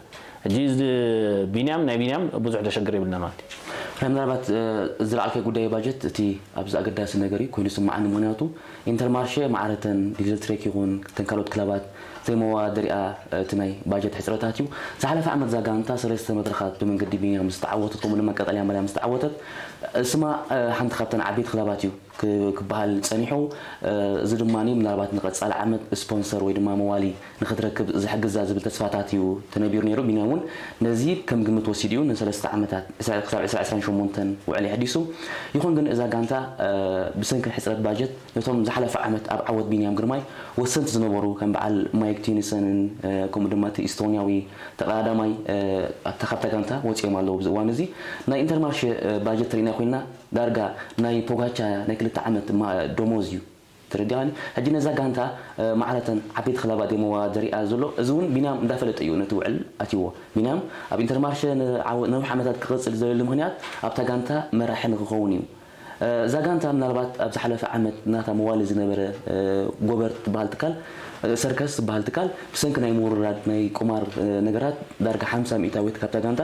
ሕጂ እዚ ቢንያም ናይ ቢንያም ብዙሕ ደሸግር የብልና ማለት እዩ ምናልባት ዝለዓልካይ ጉዳይ ባጀት እቲ ኣብዚ ኣገዳሲ ነገር እዩ ኮይኑ ስማዓኒ ምክንያቱ ኢንተርማርሸ ማዕረተን ሊድል ትሬክ ይኹን ተን ካልኦት ክለባት ዘይመዋደሪኣ እቲ ናይ ባጀት ሕፅረታት እዩ። ዝሓለፈ ዓመት እዛ ጋንታ ሰለስተ መድረኻት ብመንገዲ ቢንያም ዝተዓወተት ከምኡ ድማ ቀጠልያ ማልያ ምስ ተዓወተት ስማ ሓንቲ ካብተን ዓበይቲ ክለባት እዩ። ክበሃል ጸኒሑ። እዚ ድማ ምናልባት ንቐጻሊ ዓመት ስፖንሰር ወይ ድማ መዋሊ ንኽትረክብ ዝሕግዛ ዝብል ተስፋታት እዩ ተነቢሩ ነይሩ። ቢንያም እውን ነዚ ከም ግምት ወሲዱ እዩ ንሰለስተ ዓመታት ክሳብ ዕስራ ዕስራን ሸሞንተን ውዕል የሕዲሱ። ይኹን ግን እዛ ጋንታ ብሰንኪ ሕፅረት ባጀት ነቶም ዝሓለፈ ዓመት ኣብ ዓወት ቢንያም ግርማይ ወሰንቲ ዝነበሩ ከም በዓል ማይክ ቲኒሰንን ከምኡ ድማ እቲ ኢስቶንያዊ ተቐዳዳማይ ኣብታ ካብታ ጋንታ ወፂኦም ኣለዉ። ኣብዚ እዋን እዚ ናይ ኢንተርማርሽ ባጀት ተሪእና ኮይና ዳርጋ ናይ ፖጋቻ ናይ ክልተ ዓመት ደሞዝ እዩ። ተረዲኻኒ? ሕጂ ነዛ ጋንታ ማዕረተን ዓበይቲ ክለባት እዮም መወዳደሪኣ ዘሎ። እዚ እውን ቢንያም እንዳፈለጠ እዩ ነቲ ውዕል ኣትይዎ። ቢንያም ኣብ ኢንተርማርሸ ነዊሕ ዓመታት ክቕፅል ዝደለየሉ ምኽንያት ኣብታ ጋንታ መራሒ ንክኸውን እዩ። እዛ ጋንታ ምናልባት ኣብ ዝሓለፈ ዓመት ናታ መዋሊ ዝነበረ ጎበር ትበሃል ትካል፣ ሰርከስ ትበሃል ትካል ብሰንኪ ናይ ምውርራድ ናይ ቁማር ነገራት ዳርጋ ሓምሳ ሚእታዊት ካብታ ጋንታ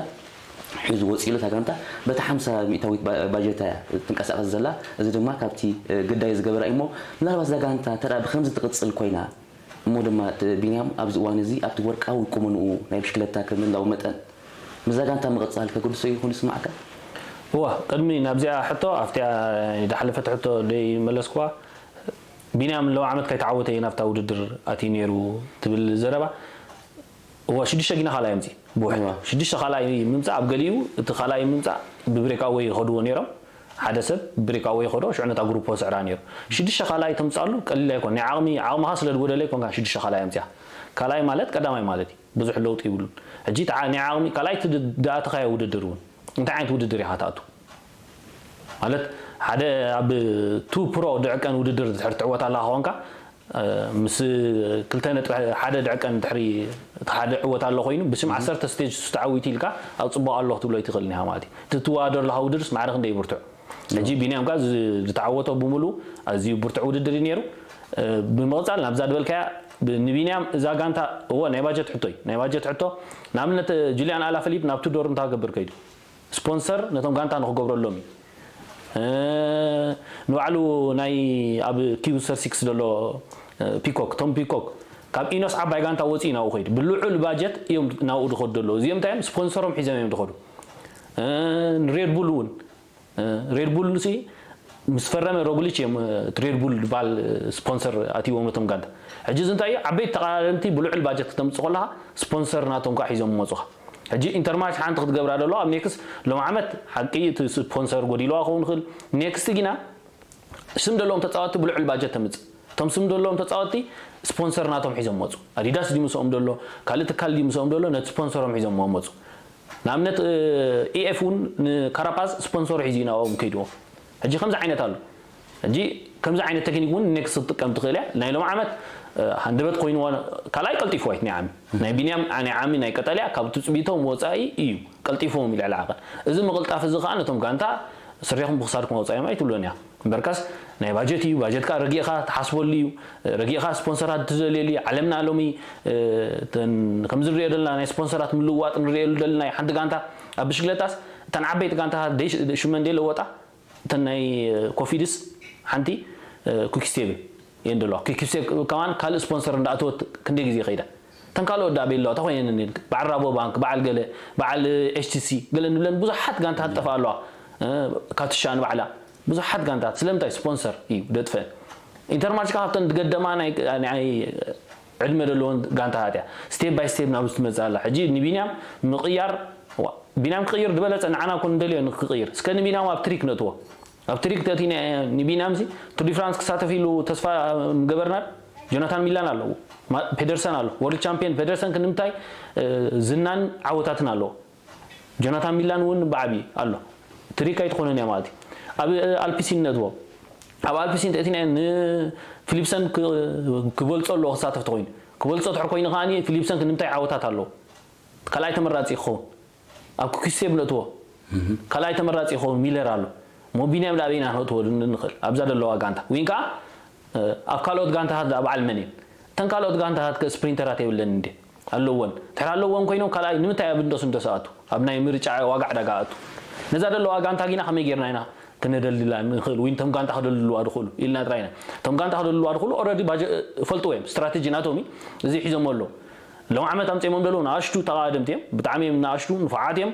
ሒዙ ወፂኡ። እታ ጋንታ በቲ ሓምሳ ሚእታዊት ባጀታ እያ ትንቀሳቐስ ዘላ። እዚ ድማ ካብቲ ግዳይ ዝገበራ እዩ። እሞ ምናልባት እዛ ጋንታ እንተ ብከምዚ ትቕፅል ኮይና እሞ ድማ ቢንያም ኣብዚ እዋን እዚ ኣብቲ ወርቃዊ ቁመንኡ ናይ ብሽክለታ ከምህላው መጠን ምስዛ ጋንታ ምቕፃል ከገድሶ ይኹን ይስማዕካ? እዋ ቅድሚ ናብዚኣ ሕቶ ኣብቲኣ ዝሓለፈት ሕቶ ደይ መለስኩዋ። ቢንያም ለው ዓመት ከይተዓወተ እዩ ናብታ ውድድር ኣትዩ ነይሩ ትብል ዘረባ። እዋ ሽዱሽተ ጊና ካልኣይ ኣምፂ ብውሕድ ሽዱሽተ ካልኣይ ምምፃእ ኣብ ገሊኡ እቲ ካልኣይ ምምፃእ ብብሬካወይ ይኸድዎ ነይሮም። ሓደ ሰብ ብብሬካወይ ይኸዶ ሽዑ ነታ ግሩፖ ስዕራ ነይሩ። ሽዱሽተ ካልኣይ ተምፃሉ ቀሊል ኣይኮን። ናይ ዓቕሚ ዓቕምኻ ስለ ዝጎደለ ኣይኮንካ ሽዱሽተ ካልኣይ ኣምፅያ። ካልኣይ ማለት ቀዳማይ ማለት እዩ። ብዙሕ ለውጢ ይብሉን። ሕጂ ተዓ ናይ ዓቕሚ ካልኣይ ድኣተኻዮ ውድድር እውን እንታይ ዓይነት ውድድር ኢኻ ትኣቱ? ማለት ሓደ ኣብ ቱ ፕሮ ድዕቀን ውድድር ድሕር ትዕወት ኣለኻ ኾንካ ምስ ክልተ ነጥቢ ሓደ ድዕቀን ድሕሪ ሓደ ዕወት ኣሎ ኮይኑ ብስም ዓሰርተ ስቴጅ ተዓዊቱ ኢልካ ኣብ ፅቡቕ ኣለኹ ትብሎ ኣይትኽእልን ኢኻ ማለት እዩ። እቲ ትወዳደር ኣለኻ ውድድርስ ማዕረ ክንደይ ብርቱዕ። ሕጂ ቢንያም ጋር ዝተዓወቶ ብምሉ ኣዝዩ ብርቱዕ ውድድር እዩ ነይሩ። ብምቕፃል ናብዛ ድበልካያ ንቢንያም እዛ ጋንታ እዎ ናይ ባጀት ሕቶ እዩ ናይ ባጀት ሕቶ። ንኣብነት ጁልያን ኣላ ፈሊፕ ናብ ቱዶር እንታይ ክገብር ከይዱ ስፖንሰር ነቶም ጋንታ ንክገብረሎም እዩ። ንባዕሉ ናይ ኣብ ኪውሰር ሲክስ ዘሎ ፒኮክ ቶም ፒኮክ ካብ ኢኖስ ዓባይ ጋንታ ወፂኡ ናብኡ ከይዱ ብልዑል ባጀት እዮም ናብኡ ዝኸዱ ዘለዉ። እዚኦም እንታይ እዮም ስፖንሰሮም ሒዞም እዮም ዝኸዱ። ንሬድቡል እውን ሬድቡል ሲ ምስ ፈረመ ሮግሊች እዮም ሬድቡል ዝበሃል ስፖንሰር ኣትይዎም ነቶም ጋንታ። ሕጂ እዚ እንታይ እዩ ዓበይቲ ተቐዳደምቲ ብልዑል ባጀት ክተምፅእ ከለካ ስፖንሰር ናቶም ከዓ ሒዞም መፁካ። ሕጂ ኢንተርማርሽ ሓንቲ ክትገብራ ደለዋ ኣብ ኔክስ ሎም ዓመት ሓቂ እቲ ስፖንሰር ጎዲልዋ ክኸውን ይኽእል። ኔክስቲ ግና ስም ደለዎም ተፃወቲ ብልዑል ባጀት ተምፅእ። እቶም ስም ደለዎም ተፃወቲ ስፖንሰር ናቶም ሒዞም መፁ። ኣዲዳስ ድዩ ምስኦም ደሎ ካልእ ትካል ድዩ ምስኦም ደሎ ነቲ ስፖንሰሮም ሒዞም መፁ። ንኣብነት ኢኤፍ እውን ንካራፓዝ ስፖንሰር ሒዙ ናብኦም ከይድዎ። ሕጂ ከምዚ ዓይነት ኣሎ። ሕጂ ከምዚ ዓይነት ቴክኒክ እውን ኔክስ ክትጥቀም ትኽእል እያ። ናይ ሎም ዓመት ሃንደበት ኮይንዎ ካልኣይ ቀልጢፍዎ ኣይት ናይ ዓሚ ናይ ቢንያም ናይ ዓሚ ናይ ቀጠልያ ካብ ትፅቢቶም ወፃኢ እዩ ቀልጢፍዎም ይልዕሊ ዓቐን። እዚ ምቕልጣፍ እዚ ከዓ ነቶም ጋንታ ስሪኹም ብክሳድኩም ኣውፃእዮም ኣይትብሎን እያ። እምበርካስ ናይ ባጀት እዩ። ባጀትካ ረጊእኻ ትሓስበሉ እዩ። ረጊእኻ ስፖንሰራት ትደልየሉ እዩ። ዓለምና ሎሚ ከም ዝንሪኦ ዘለና ናይ ስፖንሰራት ምልውዋጥ ንሪእሉ ዘለና ሓንቲ ጋንታ ኣብ ብሽግለታስ እተን ዓበይቲ ጋንታታት ሽመን ደይ ለወጣ እተን ናይ ኮፊድስ ሓንቲ ኩኪስቴብል እየን ዘለዋ። ኩኪስቴብ ከማን ካልእ ስፖንሰር እንዳእተወት ክንደይ ግዜ ይኸይዳ። እተን ካልኦት ዳ ቤለዋ ተኾይነን በዓል ራቦ ባንክ በዓል ገለ በዓል ኤችቲሲ ገለ ንብለን ብዙሓት ጋንታት ጠፋ ኣለዋ። ካትሻ ንባዕላ ብዙሓት ጋንታት ስለምንታይ ስፖንሰር እዩ ደጥፈን። ኢንተርማርች ካብተን ዝገደማ ናይ ዕድመ ዘለዎን ጋንታታት እያ። ስቴፕ ባይ ስቴፕ ናብ ትመፅእ ኣላ። ሕጂ ንቢንያም ምቕያር ቢንያም ክቕይር ዝበለፀ ንዓና ኮን እንደልዮ ክቕይር እስከ ንቢንያም ኣብ ትሪክ ነእትዎ። ኣብ ትሪክ ተእቲና ንቢንያም ሲ ቱር ዲ ፍራንስ ክሳተፍ ኢሉ ተስፋ ምገበርና። ጆናታን ሚላን ኣለዎ፣ ፔደርሰን ኣሎ፣ ወርልድ ቻምፒየን ፔደርሰን ክንምታይ ዝናን ዓወታትን ኣለዎ። ጆናታን ሚላን እውን ብዓቢ ኣሎ። ትሪክ ኣይትኾነን እያ ማለት እዩ። ኣብ ኣልፒሲን ነእትዎ። ኣብ ኣልፒሲን ተእቲና ንፊሊፕሰን ክበልፆ ኣለዎ ክሳተፍ ተኮይኑ ክበልፆ ትሕር ኮይኑ ከዓኒ ፊሊፕሰን ክንምታይ ዓወታት ኣለዎ። ካልኣይ ተመራፂ ክኸውን ኣብ ኩኪስቴብ ነእትዎ። ካልኣይ ተመራፂ ክኸውን ሚለር ኣሎ። ሞቢንያም ዳበይና ነእትዎ ንኽእል ኣብዛ ዘለዋ ጋንታ ዊን ከዓ ኣብ ካልኦት ጋንታታት ዳ በዓል መን እየን? እተን ካልኦት ጋንታታት ከ ስፕሪንተራት የብለን እንዴ? ኣለወን። ድሕር ኣለወን ኮይኖም ካልኣይ ንምንታይ ኣብ እንዶስ እንዶስ ኣቱ ኣብ ናይ ምርጫ ዋጋ ዕዳጋ ኣቱ? ነዛ ዘለዋ ጋንታ ጊና ከመይ ጌርና ኢና ክነደልድላ ንኽእል ወይ ቶም ጋንታ ክደልድልዋ ድኽእሉ ኢልና ጥራይና። ቶም ጋንታ ክደልድልዋ ድኽእሉ ኦረዲ ፈልጥዎ እዮም ስትራቴጂ ናቶም እዚ ሒዞሞ ኣለዉ። ሎም ዓመት ኣምፅኦሞም ዘለዉ ንኣሽቱ ተቓደምቲ እዮም። ብጣዕሚ እዮም ንኣሽቱ ንፉዓት እዮም።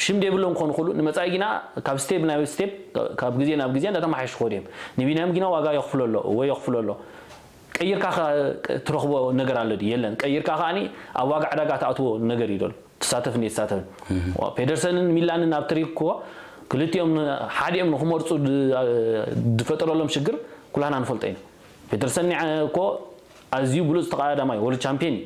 ሽም ዘይብሎም ክኾኑ ክእሉ፣ ንመፃኢ ግና ካብ ስቴፕ ናብ ስቴፕ፣ ካብ ግዜ ናብ ግዜ እንዳተመሓየሹ ክኸዱ እዮም። ንቢንያም ግና ዋጋ የኽፍሎ ኣሎ፣ እወ የኽፍሎ ኣሎ። ቀይርካ ከ ትረኽቦ ነገር ኣሎ ድዩ? የለን። ቀይርካ ከኣኒ ኣብ ዋጋ ዕዳጋ ትኣትዎ ነገር እዩ ዘሎ። ትሳተፍ እንዴ ትሳተፍ። ፔደርሰንን ሚላንን ኣብ ትሪክ እኮ ክልቲኦም ን-፣ ሓዲኦም ንክመርፁ ድ-፣ ድፈጠረሎም ሽግር ኩላና ንፈልጦ ኢና። ፔደርሰን ኒዓ እኮ ኣዝዩ ብሉፅ ተቐዳዳማይ፣ ወርልድ ቻምፒዮን እዩ።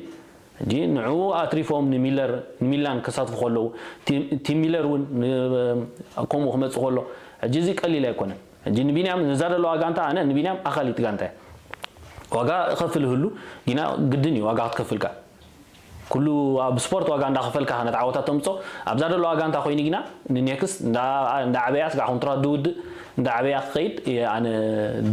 ሕጂ ንዕኡ ኣትሪፎም ንሚለር፣ ንሚላን ከሳትፉ ከለዉ፣ ቲ-፣ ቲም ሚለር እውን ን-፣ ከምኡ ክመፅእ ከሎ፣ ሕጂ እዚ ቀሊል ኣይኮነን። ሕጂ ንቢንያም ነዛ ዘለዋ ጋንታ፣ ኣነ ንቢንያም ኣኻሊጥ ጋንታ እየ። ዋጋ እኸፍል ይህሉ፣ ግና ግድን እዩ ዋጋ ክትከፍልካ። ኩሉ ኣብ ስፖርት ዋጋ እንዳኸፈልካ ነቲ ዓወታት ተምፅኦ፣ ኣብዛ ዘለዋ ጋንታ ኮይኑ ግና ንኔክስት እንዳ-፣ እንዳዓበያ ስጋዕ ኮንትራት ድውድእ፣ እንዳዓበያ ክኸይድ እየ ኣነ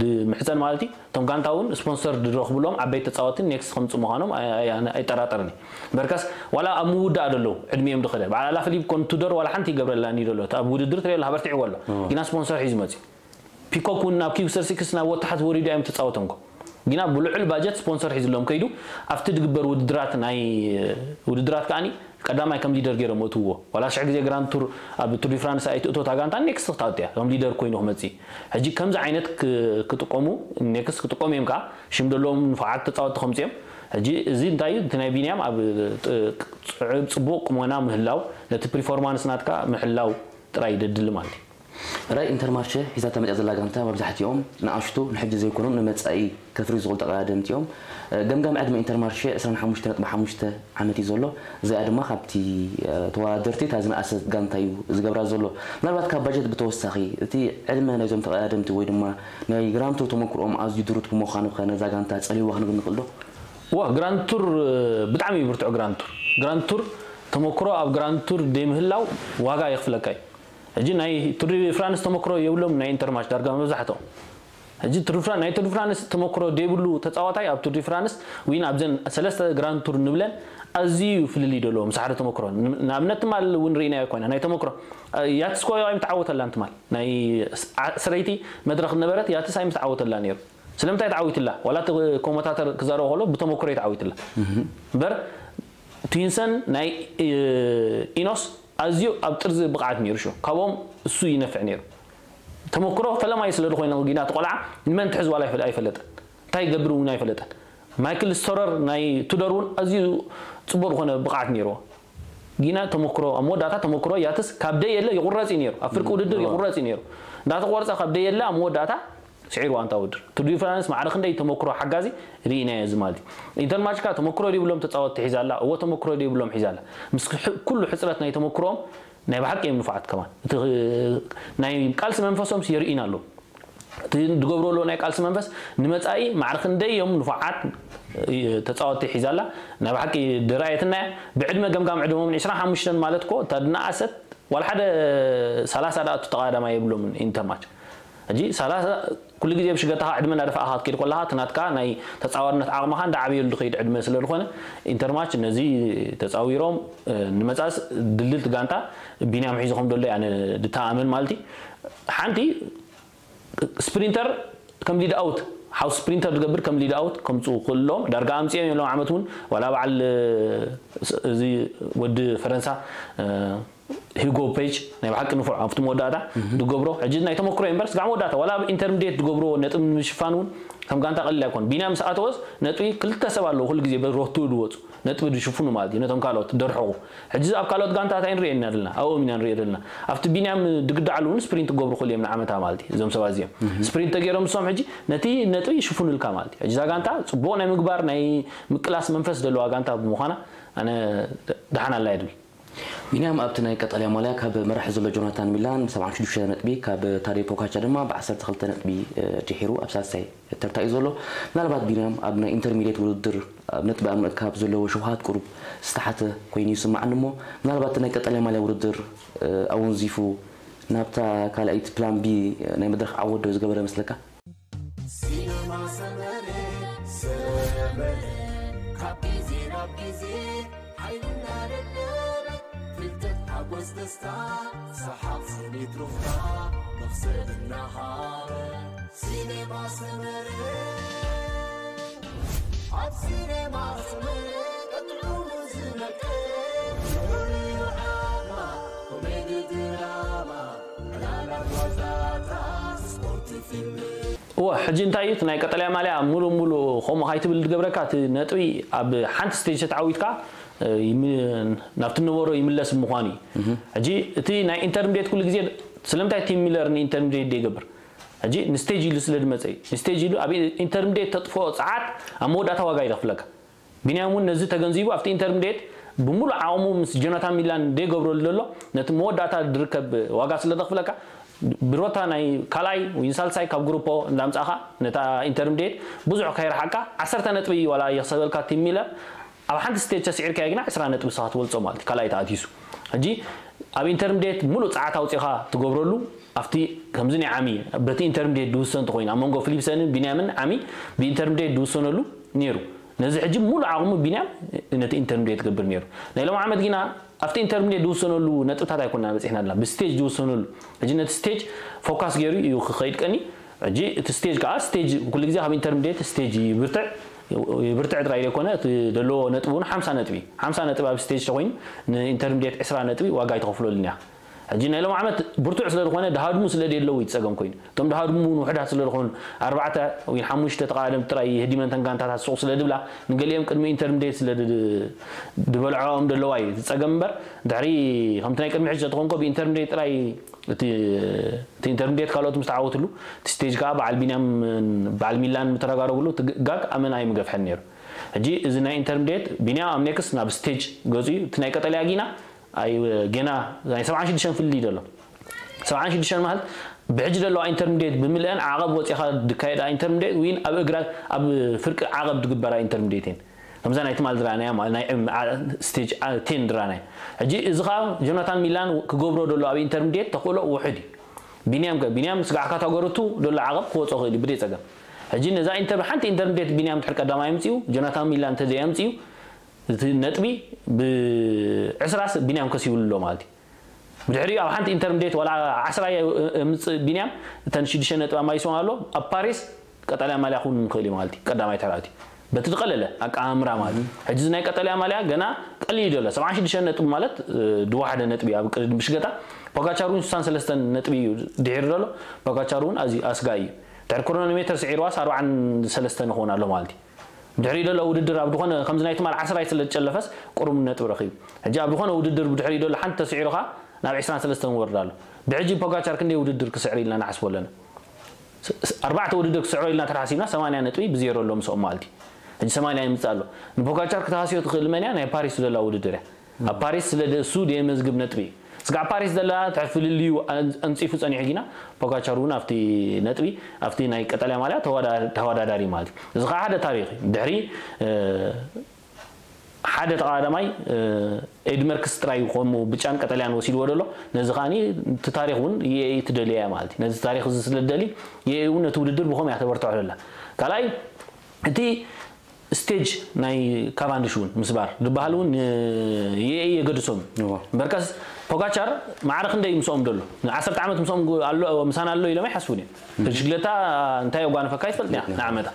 ድምሕፀን ማለት እዩ። እቶም ጋንታ እውን ስፖንሰር ድረኽብሎም ዓበይቲ ተፃወትን ኔክስት ከምፁ ምዃኖም ኣይ-፣ ኣይ-፣ ኣነ ኣይጠራጠርን እየ። በርከስ ዋላ ኣብ ምውዳእ ደለዉ ዕድሚኦም ድኸደ። በዓል ኣላ ፊሊፕ ኮን ቱደር ዋላ ሓንቲ ይገብረላኒ ደሎ። እቲ ኣብ ውድድር ትሪኦ ኣለኻ በርቲዕዎ ኣሎ። ግና ስፖንሰር ሒዙ መፅዩ። ፒኮክ እውን ናብ ኪውሰር ሲክስ ናብ ወታሓት ወሪዱ እዮም ተፃወቶም እኮ። ግና ብልዑል ባጀት ስፖንሰር ሒዝሎም ከይዱ ኣብቲ ድግበር ውድድራት ናይ ውድድራት ከኣኒ ቀዳማይ ከም ሊደር ገይሮም እትውዎ። ዋላ ሽሕ ግዜ ግራንድ ቱር ኣብ ቱር ዲ ፍራንስ ኣይትእቶ እታ ጋንታ ኔክስት ክትኣቱ እያ። ከም ሊደር ኮይኑ ክመፅእ። ሕጂ ከምዚ ዓይነት ክ-፣ ክጥቀሙ፣ ኔክስት ክጥቀሙ እዮም ከዓ ሽም ደለዎም ንፉዓት ተፃወትቲ ከምፅኦም። ሕጂ እዚ እንታይ እዩ? እቲ ናይ ቢንያም ኣብ ጥ-፣ ጽዑብ ጽቡቕ ቁመና ምህላው፣ ነቲ ፕሪፎርማንስ ናትካ ምሕላው ጥራይ ደድሊ ማለት እዩ። ራይ ኢንተርማርሸ ሒዛታ መጽያ ዘላ ጋንታ መብዛሕትኦም ንኣሽቱ ንሕጂ ዘይኮኑ ንመጻኢ ከፍሪ ዝኽእሉ ተቐዳደምቲ እዮም። ገምጋም ዕድመ ኢንተርማርሸ ዕስራን ሓሙሽተ ነጥቢ ሓሙሽተ ዓመት እዩ ዘሎ። እዚኣ ድማ ካብቲ ተወዳደርቲ እታ ዝነኣሰት ጋንታ እዩ ዝገብራ ዘሎ። ምናልባት ካብ ባጀት ብተወሳኺ እቲ ዕድመ ናይዞም ተቐዳደምቲ ወይ ድማ ናይ ግራንድ ቱር ተመክሮኦም ኣዝዩ ድሩት ብምዃኑ ከ ነዛ ጋንታ ጸልይዋ ክንብል ንኽእል ዶ? ዋ ግራንድ ቱር ብጣዕሚ እዩ ብርቱዕ ግራንድ ቱር። ግራንድ ቱር ተመክሮ ኣብ ግራንድ ቱር ደይምህላው ዋጋ የኽፍለካ እዩ። ሕጂ ናይ ቱር ዲ ፍራንስ ተመክሮ የብሎም ናይ ኢንተርማርሽ ዳርጋ መብዛሕትኦም። ሕጂ ቱር ፍራን-፣ ናይ ቱር ዲ ፍራንስ ተመክሮ ደይብሉ ተጻዋታይ ኣብ ቱር ዲ ፍራንስ ዊን ኣብዘን ሰለስተ ግራንድ ቱር ንብለን ኣዝዩ ፍልልይ ደለዎ ምስ ሓደ ተመክሮ። ን-፣ ንኣብነት ትማል እውን ርኢናዮ ኮይና ናይ ተመክሮ፣ እ፣ ያትስ ኮ ኣይምተዓወተላን ትማል። ናይ ስ-፣ ዓ-፣ ስረይቲ መድረኽ ነበረት ያትስ ኣይምተዓወተላ ነይሩ። ስለምንታይ ተዓዊትላ? ዋላ እቲ ኮመንታተር ክዛረቦ ከሎ ብተመክሮ እዩ ተዓዊትላ። እምበር ትዊንሰን ናይ፣ እ፣ ኢኖስ ኣዝዩ ኣብ ጥርዚ ብቕዓት ነይሩ። ሾ ካብኦም እሱ ይነፍዕ ነይሩ። ተመክሮ ፈለማይ ስለ ዝኾነ ጊና እቲ ቆልዓ ንመን ትሕዝ ዋላ ኣይፈለ-፣ ኣይፈለጠን። እንታይ ይገብር እውን ኣይፈለጠን። ማይክል ስቶረር ናይ ቱደር እውን ኣዝዩ ጽቡቕ ዝኾነ ብቕዓት ነይርዎ። ጊና ተመክሮ፣ ኣብ መወዳእታ ተመክሮ ያትስ ካብ ደየለ ይቑረጽ እዩ ነይሩ። ኣብ ፍርቂ ውድድር ይቑረጽ እዩ ነይሩ። እንዳተቖርጸ ካብ ደየለ ኣብ መወዳእታ ስዒርዋ እንታ ውድድር። ቱር ዲ ፍራንስ ማዕረ ክንደይ ተመክሮ ሓጋዚ ርኢናዮ እዚ ማለት እዩ። ኢንተርማርሽ ከኣ ተመክሮ ዘይብሎም ተጻወትቲ ሒዛ ኣላ። እወ ተመክሮ ዘይብሎም ሒዛ ኣላ። ምስ ሕ-፣ ኩሉ ሕጽረት ናይ ተመክሮኦም ናይ ብሓቂ እዮም ንፉዓት ከማን። እቲ ናይ ቃልሲ መንፈሶም የርእዩና ኣለዉ። እቲ ዝገብሮ ኣለዉ ናይ ቃልሲ መንፈስ ንመጻኢ ማዕረ ክንደይ እዮም ንፉዓት ተጻወትቲ ሒዛ ኣላ። ናይ ብሓቂ ድራየትና እያ። ብዕድመ ገምጋም ዕድሞምን ዕስራን ሓሙሽተን ማለት እኮ እታ ድነኣሰት ዋላ ሓደ ሰላሳ ደኣ እቱ ተቓዳማይ የብሎምን ኢንተርማርሽ። ሕጂ ሰላሳ ኩሉ ግዜ ብሽገታኻ ዕድመ እናደፋእኻ ክትከይድ ከለኻ እቲ ናትካ ናይ ተጻዋርነት ዓቕምኻ እንዳዓበየሉ ዝኸይድ ዕድመ ስለ ዝኾነ ኢንተርማርሽ ነዚ ተጻዊሮም፣ እ፣ ንመጻእስ ድልድልቲ ጋንታ ቢንያም ሒዙ ከም ዘሎ እየ ኣነ ድተኣመን ማለት እዩ። ሓንቲ ስፕሪንተር ከም ሊድ ኣውት፣ ሓው ስፕሪንተር ዝገብር ከም ሊድ ኣውት ከምጽኡ ክእሎም ዳርጋ ኣምጺኦም እዮም። ሎም ዓመት እውን ዋላ በዓል፣ እ፣ እዚ ወዲ ፈረንሳ፣ እ፣ ሂጎ ፔጅ ናይ ብሓቂ ንፉዕ ኣብቲ መወዳእታ ዝገብሮ፣ ሕጂ ናይ ተመክሮ እምበር ስጋዕ መወዳእታ ዋላ ኣብ ኢንተርሚዲየት ዝገብርዎ ነጥቢ ንምሽፋን እውን ከም ጋንታ ቀሊል ኣይኮን። ቢንያም ምስ ኣተወስ ነጥቢ ክልተ ሰብ ኣለዎ ኩሉ ግዜ በሮቱ ዝወፁ ነጥቢ ዝሽፍኑ ማለት እዩ። ነቶም ካልኦት ደርሕቑ። ሕጂ ኣብ ካልኦት ጋንታታት ኣይንሪኦ ኢና ዘለና፣ ኣብኦም ኢና ንሪኦ ዘለና። ኣብቲ ቢንያም ድግዳዕሉ እውን ስፕሪንት ክገብሩ ክእሉ እዮም ንዓመታ ማለት እዩ። እዞም ሰባት እዚኦም ስፕሪንት ተገይሮም ንሶም ሕጂ ነቲ ነጥቢ ይሽፍኑልካ ማለት እዩ። ሕጂ እዛ ጋንታ ፅቡቕ ናይ ምግባር ናይ ምቅላስ መንፈስ ዘለዋ ጋንታ ብምዃና ኣነ ደሓን ኣላ እየ ድብል። ቢንያም ኣብቲ ናይ ቀጠልያ ማልያ ካብ መራሒ ዘሎ ጆናታን ሚላን ብ ሰብዓን ሽዱሽተ ነጥቢ፣ ካብ ታዴ ፖጋቻ ድማ ብ ዓሰርተ ክልተ ነጥቢ፣ እ፣ ድሒሩ ኣብ ሳልሳይ ተርታ እዩ ዘሎ። ምናልባት ቢንያም ኣብ ናይ ኢንተርሚዲየት ውድድር ኣብ ነጥቢ ኣብ ምእካብ ዘለዎ ሸውሃት ቁሩብ ዝተሓተ ኮይኑ ይስምዓኒ እሞ፣ ምናልባት ናይ ቀጠልያ ማልያ ውድድር፣ እ፣ ኣወንዚፉ ናብታ ካልኣይቲ ፕላን ቢ ናይ መድረኽ ዓወት ዶ ዝገበረ መስለካ? ሲነማ ሰመረ፣ ሰመረ፣ ካብ ግዜ ናብ ግዜ ሓይልና ደደበ፣ ፍልጠት ሓጎስ ደስታ፣ ሰሓቕ ስኒት ሩፍታ፣ መኽሰብ እናሃበ። ሲነማ ሰመረ፣ ኣብ ሲነማ ሰመረ፣ ጥዑም እወ፣ ሕጂ እንታይ እዩ እቲ ናይ ቀጠልያ ማልያ ሙሉ ሙሉ ከምኡ ካይትብል ዝገብረካ? እቲ ነጥቢ ኣብ ሓንቲ ስቴጅ ተተዓዊትካ፣ እ፣ ይም-፣ ናብቲ ነበሮ ይምለስ ምዃኑ እዩ። ሕጂ እቲ ናይ ኢንተርምዴት ኩሉ ግዜ ስለምንታይ ቲም ሚለር ንኢንተርምዴት ዘይገብር? ሕጂ ንስቴጅ ኢሉ ስለ ዝመጸ እዩ። ንስቴጅ ኢሉ ኣብ ኢንተርምዴት ተጥፍኦ ጸዓት ኣብ መወዳእታ ዋጋ እዩ ዘኽፍለካ። ቢንያም እውን ነዚ ተገንዚቡ ኣብቲ ኢንተርምዴት ብሙሉእ ዓቕሙ ምስ ጆናታን ሚላን ዘይገብረሉ ዘሎ ነቲ መወዳእታ ዝርከብ ዋጋ ስለ ዘኽፍለካ፣ ብሮታ ናይ ካልኣይ ወይ ሳልሳይ ካብ ግሩፖ እንዳምጻእኻ ነታ ኢንተርምዴት ብዙሕ ከይረሓቅካ ዓሰርተ ነጥቢ ዋላ የኽሰበልካ ቲም ሚለር፣ ኣብ ሓንቲ ስቴጅ ተስዒርካዮ ግና ዕስራ ነጥቢ ንስኻ ትበልጾ ማለት እዩ። ካልኣይ ተኣቲሱ። ሕጂ ኣብ ኢንተርምዴት ሙሉእ ጸዓት ኣውጺኻ ትገብረሉ ኣብቲ ከምዚ ናይ ዓሚ በቲ ኢንተርምዴት ዝውሰን እንተኾይኑ ኣብ መንጎ ፊሊፕሰንን ቢንያምን ዓሚ ብኢንተርምዴት ዝውሰነሉ ነይሩ። ነዚ ሕጂ ሙሉእ ዓቕሙ ቢንያም ነቲ ኢንተርምዴት ትገብር ነይሩ። ናይ ሎም ዓመት ግና ኣብቲ ኢንተርምዴት ዝውሰነሉ ነጥብታት ኣይኮና በጺሕና ኣለና፣ ብስቴጅ ዝውሰነሉ። ሕጂ ነቲ ስቴጅ ፎካስ ገይሩ እዩ ክኸይድ ቀኒ። ሕጂ እቲ ስቴጅ ከዓ ስቴጅ ኩሉ ግዜ ካብ ኢንተርምዴት ስቴጅ ይብርትዕ፣ ይብርትዕ ጥራይ ዘይኮነ እቲ ዘለዎ ነጥቢ እውን ሓምሳ ነጥቢ፣ ሓምሳ ነጥቢ ኣብ ስቴጅ ተኮይኑ ንኢንተርምዴት ዕስራ ነጥቢ ዋጋ ኣይተኸፍለሉን እያ። ሕጂ ናይ ሎም ዓመት ብርቱዕ ስለ ዝኾነ ድሃድሙ ስለ ደለዉ እዩ ጸገም ኮይኑ። እቶም ድሃድሙ እውን ውሕዳት ስለ ዝኾኑ ኣርባዕተ ወይ ሓሙሽተ ተቓዳደምቲ ጥራይ ህዲመንተን ጋንታታት ሱቕ ስለ ድብላ ንገሊኦም ቅድሚ ኢንተርምዴት ስለ ድ-፣ ድበልዖም ደለዋ እዩ እቲ ጸገም እምበር ድሕሪ ከምቲ ናይ ቅድሚ ሕጂ ተኾንኮ ብኢንተርምዴት ጥራይ እቲ፣ እቲ ኢንተርምዴት ካልኦት ምስ ተዓወትሉ እቲ ስቴጅ ከዓ በዓል ቢንያም በዓል ሚላን ምተረጋረጉሉ እቲ ግ-፣ ጋግ ኣመና ኣይምገፍሐን ነይሩ። ሕጂ እዚ ናይ ኢንተርምዴት ቢንያም ኣብ ኔክስት ናብ ስቴጅ ገጹ እዩ። እቲ ናይ ቀጠልያ ጊና ኣይ ገና ናይ ሰብዓን ሽዱሽተን ፍልልይ ዘሎ። ሰብዓን ሽዱሽተን ማለት ብሕጂ ዘለዋ ኢንተርምዴት ብምልአን ዓቐብ ወፂኻ ዝካየዳ ኢንተርምዴት ወይን ኣብ እግራ ኣብ ፍርቂ ዓቐብ ዝግበራ ኢንተርምዴት እየን። ከምዛ ናይ ትማል ዝረኣናያ ማለት ናይ እም-፣ ዓ-፣ ስቴጅ ዓ-፣ ቴን ዝረኣናያ። ሕጂ እዚ ኸዓ ጆናታን ሚላን ክገብሮ ዘሎ ኣብ ኢንተርምዴት ተኽእሎ ውሑድ እዩ። ቢንያም ከ? ቢንያም ስጋዕ ካታጎሪ ቱ ዘሎ ዓቐብ ክወፅኦ ክእል እዩ ብደይ ፀገም። ሕጂ ነዛ ኢንተር-፣ ሓንቲ ኢንተርምዴት ቢንያም ድሕር ቀዳማይ ኣምፅኡ፣ ጆናታን ሚላን እንተዘይ ኣምፅኡ፣ እቲ ነጥቢ ብዕስራ ስ-፣ ቢንያም ከሲብሉ ኣሎ ማለት እዩ። ብድሕሪኡ ኣብ ሓንቲ ኢንተርምዴት ዋላ ዓስራ የ-፣ እምፅእ ቢንያም እተን ሽዱሽተ ነጥቢ ኣማይሶም ኣሎ። ኣብ ፓሪስ ቀጠልያ ማልያ ክውን ምኽእል እዩ ማለት እዩ። ቀዳማይ ተራእቲ በቲ ዝቐለለ ኣቀማምራ ማለት እዩ። ሕጂ እዚ ናይ ቀጠልያ ማልያ ገና ቀሊል ዘሎ ሰብዓን ሽዱሽተ ነጥቢ ማለት፣ እ፣ ድዋሓደ ነጥቢ ኣብ ቅድሚ ብሽገጣ ፖጋቻር እውን ስሳን ሰለስተን ነጥቢ እዩ ድሒሩ ዘሎ። ፖጋቻር እውን ኣዝዩ ኣስጋኢ እዩ። ድሕሪ ክሮኖሜተር ስዒርዋስ ኣርባዓን ሰለስተን ይኸውን ኣሎ ማለት እዩ። ብድሕሪኡ ዘሎ ውድድር ኣብ ዝኾነ ከምዚ ናይ ትማል ዓስራይ ስለ ዝጨለፈስ ቁሩብ ነጥቢ ረኺቡ። ሕጂ ኣብ ዝኾነ ውድድር ብድሕሪኡ ዘሎ ሓንቲ ተስዒሩኻ ናብ ዕስራን ሰለስተን ወርድ ኣሎ። ብሕጂ ፖጋቻር ክንደይ ውድድር ክስዕር ኢልና ንሓስቦ ኣለና? ስ-፣ ስ-፣ ኣርባዕተ ውድድር ክስዕሮ ኢልና ተሓሲብና ሰማንያ ነጥቢ ብዜሮ ኣሎ ምስኦም ማለት እዩ። ሕጂ ሰማንያ ይምጽእ ኣሎ። ንፖጋቻር ክተሃስዮ ትኽእል መን እያ? ናይ ፓሪስ ዘላ ውድድር እያ። ኣብ ፓሪስ ስለ ደ-፣ እሱ ደየመዝግብ ነጥቢ እዩ። ስጋዕ ፓሪስ ዘላ ትሕር ፍልልዩ ኣን-፣ ኣንጺፉ ጸኒሑ ግና ፖጋቻር እውን ኣብቲ ነጥቢ፣ ኣብቲ ናይ ቀጠልያ ማልያ ተወዳ-፣ ተወዳዳሪ ማለት እዩ። እዚ ከዓ ሓደ ታሪኽ እዩ። ድሕሪ፣ እ፣ ሓደ ተቐዳዳማይ፣ እ፣ ኤድመርክስ ጥራይ እዩ ከምኡ ብጫን ቀጠልያን ወሲድዎ ዘሎ። ነዚ ከዓኒ እቲ ታሪኽ እውን የኤኢ ትደልያ እያ ማለት እዩ። ነዚ ታሪኽ እዚ ስለ ትደሊ የኤኢ እውን ነቲ ውድድር ብኸምኡ እያ ተበርትዖ ዘላ። ካልኣይ እቲ ስቴጅ ናይ ካቫንድሽ እውን ምስባር ዝበሃል እውን፣ እ፣ የኤኢ የገድሶም እዩ። እዎ። እምበርከስ ፖጋቻር ማዕረ ክንደይ ምስኦም ዘሎ? ንዓሰርተ ዓመት ምስኦም ጉ-፣ ኣሎ፣ ምሳና ኣሎ ኢሎም ኣይሓስቡን እዮም። ብሽግለታ እንታይ የጓንፈካ ይፈልጥ እያ ንዓመታ።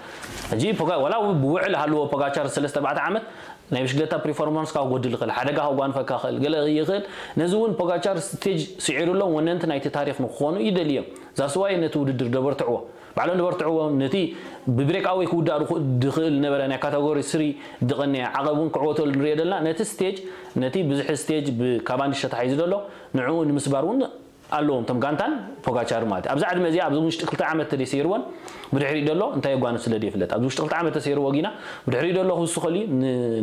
ሕጂ ፖጋ-፣ ዋላ ብውዕል ሃልዎ ፖጋቻር ሰለስተ ኣርባዕተ ዓመት ናይ ብሽግለታ ፐርፎርማንስ ካብ ጎድል ይኽእል፣ ሓደጋ ካብ ጓንፈካ ይኽእል፣ ገለ ይኽእል። ነዚ እውን ፖጋቻር ስቴጅ ስዒሩ ኣሎ፣ ወነንቲ ናይቲ ታሪኽ ንክኾኑ ይደልዮም። ዛስዋይ ነቲ ውድድር ደበርትዕዎ። ባዕሎም ደበርትዕዎ፣ ነቲ ብብሬክ ኣወይ ክውዳእ ድኹ-፣ ድኽእል ነበረ ናይ ካተጎሪ ስሪ ዝቐነየ ዓቐብ እውን ክዕወተሉ ንሪኦ ዘለና። ነቲ ስቴጅ፣ ነቲ ብዝሒ ስቴጅ ብካቫንዲሽ ተታሒዙ ዘሎ፣ ንዕኡ ንምስባር እውን ኣለዎም፣ እቶም ጋንታን ፖጋቻር ማለት እዩ። ኣብዛ ዕድመ እዚኣ፣ ኣብዚ ውሽጢ ክልተ ዓመት ተደይሰይርወን፣ ብድሕሪኡ ዘሎ እንታይ የጓንፍ ስለ ዘይፍለጥ፣ ኣብዚ ውሽጢ ክልተ ዓመት ተሰይርዎ ጊና፣ ብድሕሪኡ ዘሎ ክውስኸሉ እዩ፣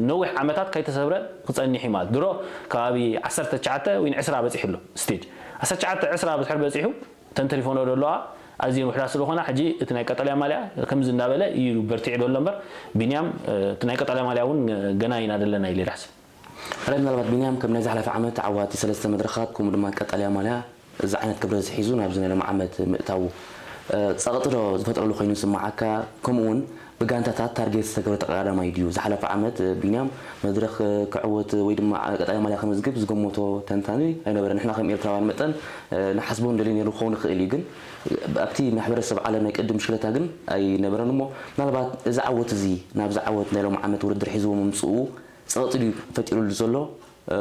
ንነዊሕ ዓመታት ከይተሰብረ ክጸንሕ እዩ ማለት። ድሮ ከባቢ ዓሰርተ ትሽዓተ ወይ ዕስራ በጺሑ ኣሎ ስቴጅ። ዓሰርተ ትሽዓተ ዕስራ ብድሕሪ በጺሑ፣ እተን ተሪፎኖ ዘለዋ ኣዝየን ውሕዳት ስለኾና፣ ሕጂ እቲ ናይ ቀጠልያ ማልያ ከምዚ እንዳበለ እዩ በርቲዑ ዘሎ እምበር፣ ቢንያም፣ እ፣ እቲ ናይ ቀጠልያ ማልያ እውን ገና ኢና ዘለና ኢለ ይሓስብ። ሕራይ ምናልባት ቢንያም ከም ናይ ዝሓለፈ ዓመት ዓዋቲ ሰለስተ መድረኻት ከምኡ ድማ ቀጠልያ ማልያ እዚ ዓይነት ክብረት ሒዙ ናብዚ ናይ ሎም ዓመት ምእታዉ፣ እ፣ ጸቕጢ ዶ ዝፈጥረሉ ኮይኑ ይስምዓካ? ከምኡ እውን ብጋንታታት ታርጌት ዝተገብረ ተቐዳዳማይ ድዩ? ዝሓለፈ ዓመት፣ እ፣ ቢንያም መድረኽ፣ እ፣ ክዕወት ወይ ድማ ቀጠልያ ማልያ ከመዝግብ ዝገመቶ ተንታኒ ኣይነበረን። ንሕና ከም ኤርትራውያን መጠን፣ እ፣ ንሓስቦ እንደልዮ ነይሩ ክኸውን ይኽእል እዩ፣ ግን ኣብቲ ማሕበረሰብ ዓለም ናይ ቅድም ብሽክለታ ግን ኣይነበረን። እሞ ምናልባት እዚ ዓወት እዚ ናብዚ ዓወት ናይ ሎም ዓመት ውድድር ሒዝዎ ምምጽኡ ጸቕጢ ድዩ ፈጢሩሉ ዘሎ? እ፣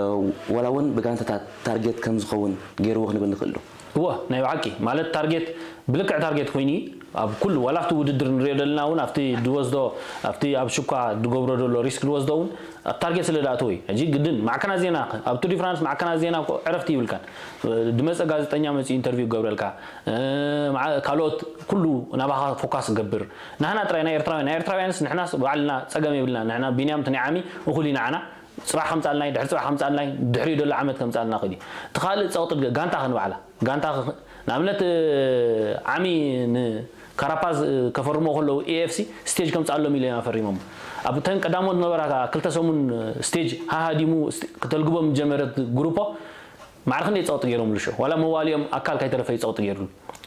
ዋላ እውን ብጋንታታት ታርጌት ከም ዝኸውን ገይርዎ ክንብል ንኽእል ዶ? እወ፣ ናይ ብሓቂ። ማለት ታርጌት፣ ብልክዕ ታርጌት ኮይኑ፣ ኣብ ኩሉ ዋላ ኣብቲ ውድድር ንሪኦ ዘለና እውን ኣብቲ ዝወስዶ ኣብቲ ኣብ ሽኳ ዝገብሮ ዘሎ ሪስክ ዝወስዶ እውን ኣብ ታርጌት ስለ ዝኣተወ እዩ። ሕጂ ግድን ማዕከናት ዜና ኣብ ቱር ዲ ፍራንስ ማዕከናት ዜና እኮ ዕረፍቲ ይብልካን። ዝመፀ ጋዜጠኛ መፂኡ ኢንተርቪው ክገብረልካ ካልኦት ኩሉ ናባኻ ፎካስ ክገብር። ንሕና ጥራይ ናይ ኤርትራውያን ናይ ኤርትራውያንስ ንሕናስ ባዕልና ፀገም የብልና። ንሕና ቢንያም እቲ ናይ ዓሚ እኹል ኢና ዓና። ፅባሕ ከምፃልናይ ድሕሪ ፅባሕ ከምፃልናይ ድሕሪኡ ዘሎ ዓመት ከምፃልና ክእል እዩ። እቲ ካልእ ፀቕጢ ጋንታ ክንባዕላ ጋንታ ንኣብነት ዓሚ ንካራፓዝ ከፈርሞ ከለዉ ኤኤፍሲ ስቴጅ ከምፃሎም ኢለ ኢና ፈሪሞም። ኣብተን ቀዳሞት ነበራ ክልተ ሰሙን ስቴጅ ሃሃዲሙ ክተልግቦም ጀመረት ግሩፖ ማዕረ ክንደይ ፀቕጢ ገይሮም ልሾ ዋላ መዋሊኦም ኣካል ካይተረፈ ፀቕጢ ገይሩ።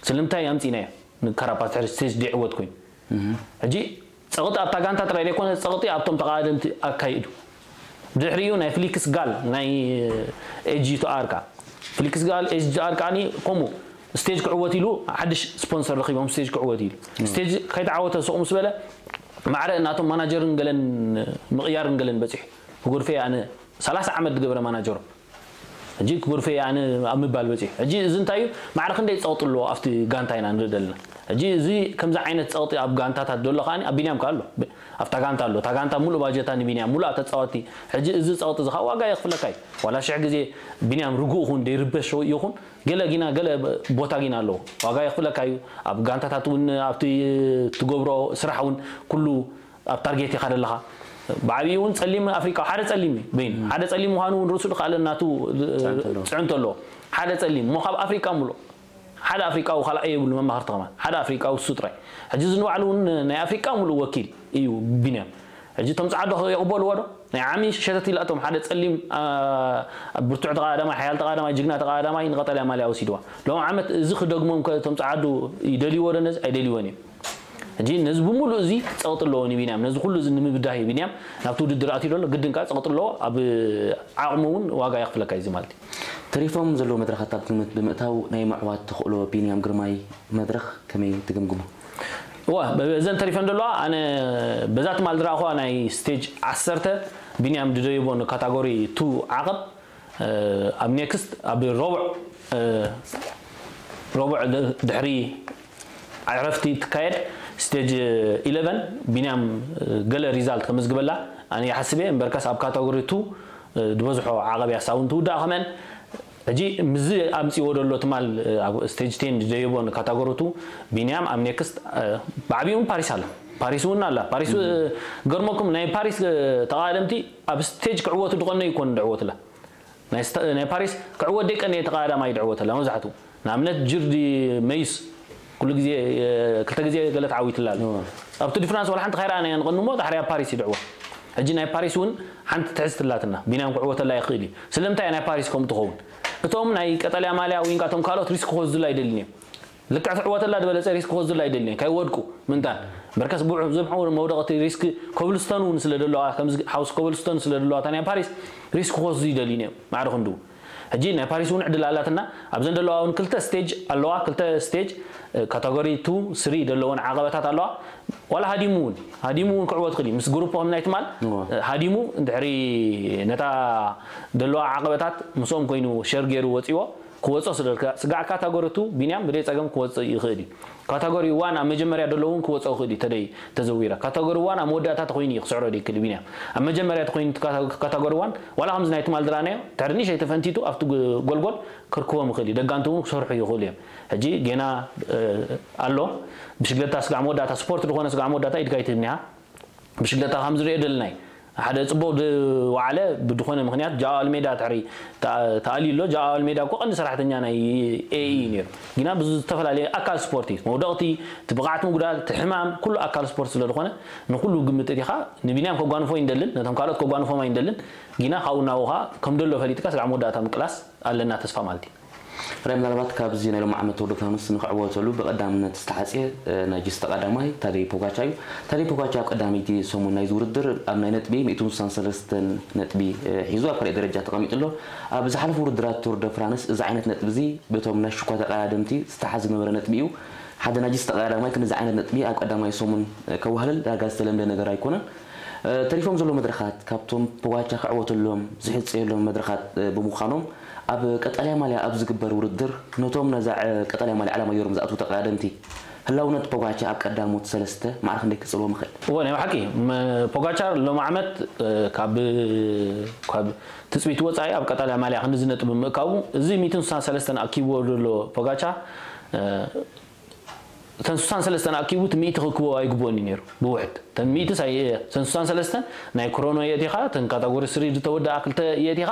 ስለምንታይ ኣምፂናዮ ንካራፓዝ ድሕሪ ስቴጅ ደይዕወት ኮይኑ ሕጂ ፀቕጢ ኣብታ ጋንታ ጥራይ ዘይኮነ ፀቕጢ ኣብቶም ተቓደምቲ ኣካይዱ። ድሕሪኡ ናይ ፍሊክስ ጋል ናይ ኤጂ ቱ ኣር ካ ፍሊክስ ጋል ኤጂ ቱ ኣር ከዓኒ ከምኡ ስቴጅ ክዕወት ኢሉ ሓድሽ ስፖንሰር ረኺቦም ስቴጅ ክዕወት ኢሉ ስቴጅ ከይተዓወተ ስቕ ምስ በለ ማዕረ እናቶም ማናጀርን ገለን ምቕያርን ገለን በፂሑ ክጎድፈ ኣነ ሰላሳ ዓመት ዝገበረ ማናጀሮም ሕጂ ክጎድፈ ኣነ ኣብ ምባል በፂሑ ሕጂ እዚ እንታይ እዩ ማዕረ ክንደይ ፀቕጢ ኣለዎ ኣብቲ ጋንታ ኢና ንርኢ ዘለና ሕጂ እዚ ከምዚ ዓይነት ፀቕጢ ኣብ ጋንታታት ዘሎ ከዓኒ ኣብ ቢንያም ከ ኣሎ ኣብታ ጋንታ ኣሎ እታ ጋንታ ሙሉእ ባጀታ ንቢንያም ሙሉእ ተፃወቲ ሕጂ እዚ ፀቕጢ እዚ ከዓ ዋጋ የኽፍለካ እዩ ዋላ ሽሕ ግዜ ቢንያም ርጉእ ይኹን ደይርበሽ ይኹን ገለ ጊና ገለ ቦታ ጊና ኣለዎ ዋጋ የኽፍለካ እዩ ኣብ ጋንታታት እውን ኣብቲ ትገብሮ ስራሕ እውን ኩሉ ኣብ ታርጌት ኢኻ ዘለኻ ብዓብዩ እውን ፀሊም ኣፍሪቃ ሓደ ፀሊም እዩ በይኑ ሓደ ፀሊም ምዃኑ እውን ርእሱ ድካ ኣለናቱ ፅዕንቶ ኣለዎ ሓደ ፀሊም እሞ ካብ ኣፍሪቃ ሙሉእ ሓደ ኣፍሪቃዊ ካልኣ የብሉ መማኽርቲ ከማን ሓደ ኣፍሪቃዊ እሱ ጥራይ ሕጂ እዚ ንባዕሉ እውን ናይ ኣፍሪቃ ሙሉእ ወኪል እዩ ቢንያም ሕጂ እቶም ፃዕዶ የቕበልዎ ዶ ናይ ዓሚ ሸተት ኢላቶም ሓደ ፀሊም ብርቱዕ ተቃዳማይ ሓያል ተቃዳማይ ጅግና ተቃዳማይ ንቀጠልያ ማልያ ወሲድዋ ሎም ዓመት እዚ ክደግሞም ከ እቶም ፃዓዱ ይደልይዎ ዶ ነዚ ኣይደልይዎን እዮም ሕጂ ነዚ ብምሉእ እዚ ፀቕጢ ኣለዎ ንቢንያም ነዚ ኩሉ እዚ ንምብዳህ እዩ ቢንያም ናብቲ ውድድር ኣትዩ ዘሎ ግድን ከዓ ፀቕጢ ኣለዎ ኣብ ዓቕሙ እውን ዋጋ የኽፍለካ እዩ እዚ ማለት እዩ ተሪፎም ዘለዉ መድረኻት ኣብ ግምት ብምእታው ናይ ምዕዋት ተኽእሎ ቢንያም ግርማይ መድረኽ ከመይ ትግምግሞ? እዋ እዘን ተሪፈን ዘለዋ ኣነ በዛ ትማል ዝረኣኹዋ ናይ ስቴጅ ዓሰርተ ቢንያም ድደይቦ ንካታጎሪ ቱ ዓቐብ ኣብ ኔክስት ኣብ ረቡዕ ረቡዕ ድሕሪ ዕረፍቲ ትካየድ ስቴጅ ኢለቨን ቢንያም ገለ ሪዛልት ከምዝግበላ ኣነ ይሓስብ እየ እምበርከስ ኣብ ካታጎሪ ቱ ዝበዝሖ ዓቐብ ያሳውን ትውዳእ ከመን ሕጂ ምዚ ኣምፅዎ ደሎ ትማል ኣብ ስቴጅ ቴን ዝደየቦ ንካታጎሪ ቱ ቢንያም ኣብ ኔክስት ብዓብኡ ፓሪስ ኣላ ፓሪስ እውን ኣላ ፓሪስ ገርመኩም ናይ ፓሪስ ተቃደምቲ ኣብ ስቴጅ ክዕወቱ ድቀነ ይኮኑ ድዕወትላ ናይ ፓሪስ ክዕወት ደይቀነ ተቃዳማይ ድዕወትላ መብዛሕትኡ ንኣብነት ጅርዲ መይስ ኩሉ ግዜ ክልተ ግዜ ገለ ተዓዊትላ ኣሎ ኣብቲ ዲፍራንስ ዋላ ሓንቲ ካይረኣናያ ንቐንሞ ዳሕሪያ ፓሪስ ይድዕዋ ሕጂ ናይ ፓሪስ እውን ሓንቲ ትሕዝቲ ኣላትና ቢንያም ክዕወተላ ይኽእል እዩ ስለምንታይ ናይ ፓሪስ ከምኡ ትኸውን እቶም ናይ ቀጠልያ ማልያ ወይንካ እቶም ካልኦት ሪስክ ክወስዱላ ኣይደልን እዮም ልክዕ ትዕወተላ ዝበለፀ ሪስክ ክወስዱላ ኣይደልን እዮም ካይወድቁ ምንታን በርከስ ብውሑ ዝብሑ መውደቕቲ ሪስክ ኮብልስቶን እውን ስለ ደለዋ ከምዚ ሓውስ ኮብልስቶን ስለ ደለዋ እታ ናይ ፓሪስ ሪስክ ክወስዱ ይደልዩን እዮም ማዕረ ክንድኡ ሕጂ ናይ ፓሪስ እውን ዕድል ኣላትና ኣብዘን ዘለዋ እውን ክልተ ስቴጅ ኣለዋ ክልተ ስቴጅ ካታጎሪ ቱ ስሪ ዘለወን ዓቐበታት ኣለዋ ዋላ ሃዲሙ እውን ሃዲሙ እውን ክዕወት ክእል ምስ ግሩፕ ከም ናይ ትማል ሃዲሙ እንድሕሪ ነታ ዘለዋ ዓቐበታት ምስኦም ኮይኑ ሸር ገይሩ ወፂዎ ክወፆ ስለ ስጋዕ ካታጎሪ ቱ ቢንያም ብደይ ፀገም ክወፅእ ይኽእል እዩ ካታጎሪ ዋን ኣብ መጀመርያ ደሎ እውን ክወፀ ክእል እዩ ተደይ ተዘዊራ ካታጎሪ ዋን ኣብ መወዳእታ ተኮይኑ እዩ ክስዕሮ ደይክእል ቢንያም ኣብ መጀመርያ ተኮይኑ ካታጎሪ ዋን ዋላ ከምዚ ናይ ትማል ዝረኣናዮ ድሕሪ ንእሽተይ ተፈንቲቱ ኣብቲ ጎልጎል ክርክቦም ይኽእል እዩ ደጋንቱ እውን ክሰርሑ ይኽእሉ እዮም ሕጂ ጌና ኣሎ ብሽግለታ ስጋዕ መወዳእታ ስፖርት ዝኾነ ስጋዕ መወዳእታ ኢድካ ይትህብኒሃ ብሽግለታ ከም ዝሪኦ ደለናይ ሓደ ፅቡቅ ዝወዓለ ብድኾነ ምክንያት ጃኦ ኣልሜዳ ትሕሪ ተኣልዩ ኣሎ ጃኦ ኣልሜዳ እኮ ቀንዲ ሰራሕተኛ ናይ ኤኢ ነይሩ ግና ብዝተፈላለየ ኣካል ስፖርት እዩ መውደቕቲ እቲ ብቕዓት ምጉዳል እቲ ሕማም ኩሉ ኣካል ስፖርት ስለ ዝኾነ ንኩሉ ግምት እቲኻ ንቢንያም ከጓንፎ ይንደልን ነቶም ካልኦት ከጓንፎም ኣይንደልን ግና ካብኡ ናብኡ ከዓ ከም ደሎ ፈሊጥካ ስጋዕ መወዳእታ ምቅላስ ኣለና ተስፋ ማለት እዩ ራይ ምናልባት ካብዚ ናይ ሎም ዓመት ቱር ደ ፍራንስ ንክዕወተሉ ብቀዳምነት ዝተሓፅየ ናይጂ ዝተቀዳማይ ታደይ ፖጋቻ እዩ። ታደይ ፖጋቻ ኣብ ቀዳመይቲ ሰሙን ናይዚ ውድድር ኣብ ናይ ነጥቢ ሚእትን ስሳን ሰለስተን ነጥቢ ሒዙ ኣብ ካልኣይ ደረጃ ተቀሚጡ ኣሎ። ኣብ ዝሓለፉ ውድድራት ቱር ደ ፍራንስ እዚ ዓይነት ነጥቢ እዚ በቶም ናይ ሽኳ ተቀዳደምቲ ዝተሓዝ ዝነበረ ነጥቢ እዩ። ሓደ ናይጂ ዝተቀዳማይ ክንዚ ዓይነት ነጥቢ ኣብ ቀዳማይ ሰሙን ከዋህልል ዳርጋ ዝተለምደ ነገር ኣይኮነን። ተሪፎም ዘለዉ መድረኻት ካብቶም ፖጋቻ ክዕወተሎም ዝሕጸየሎም መድረኻት ብምዃኖም ኣብ ቀጠልያ ማልያ ኣብ ዝግበር ውድድር ነቶም ነዛ ቀጠልያ ማልያ ዕላማ ገይሮም ዝኣትዉ ተቐዳደምቲ ህላውነት ፖጋቻ ኣብ ቀዳሞት ሰለስተ ማዕረ ክንደይ ክጽልዎ ምኽእል? እወ፣ ናይ ብሓቂ፣ ፖጋቻር ሎም ዓመት ካብ ካብ ትጽቢት ወጻኢ ኣብ ቀጠልያ ማልያ ክንዲ ዝነጥብ ምእካቡ፣ እዚ ሚእትን ስሳን ሰለስተን ኣኪብዎ ዘሎ ፖጋቻ፣ እተን ስሳን ሰለስተን ኣኪቡ እቲ ሚእቲ ክእክቦ ኣይግብኦን እዩ ነይሩ። ብውሕድ እተን ሚእቲ ሳይ እተን ስሳን ሰለስተን ናይ ክሮኖ የእቲኻ፣ እተን ካታጎሪ ስሪ ዝተወደኣ ክልተ የእቲኻ፣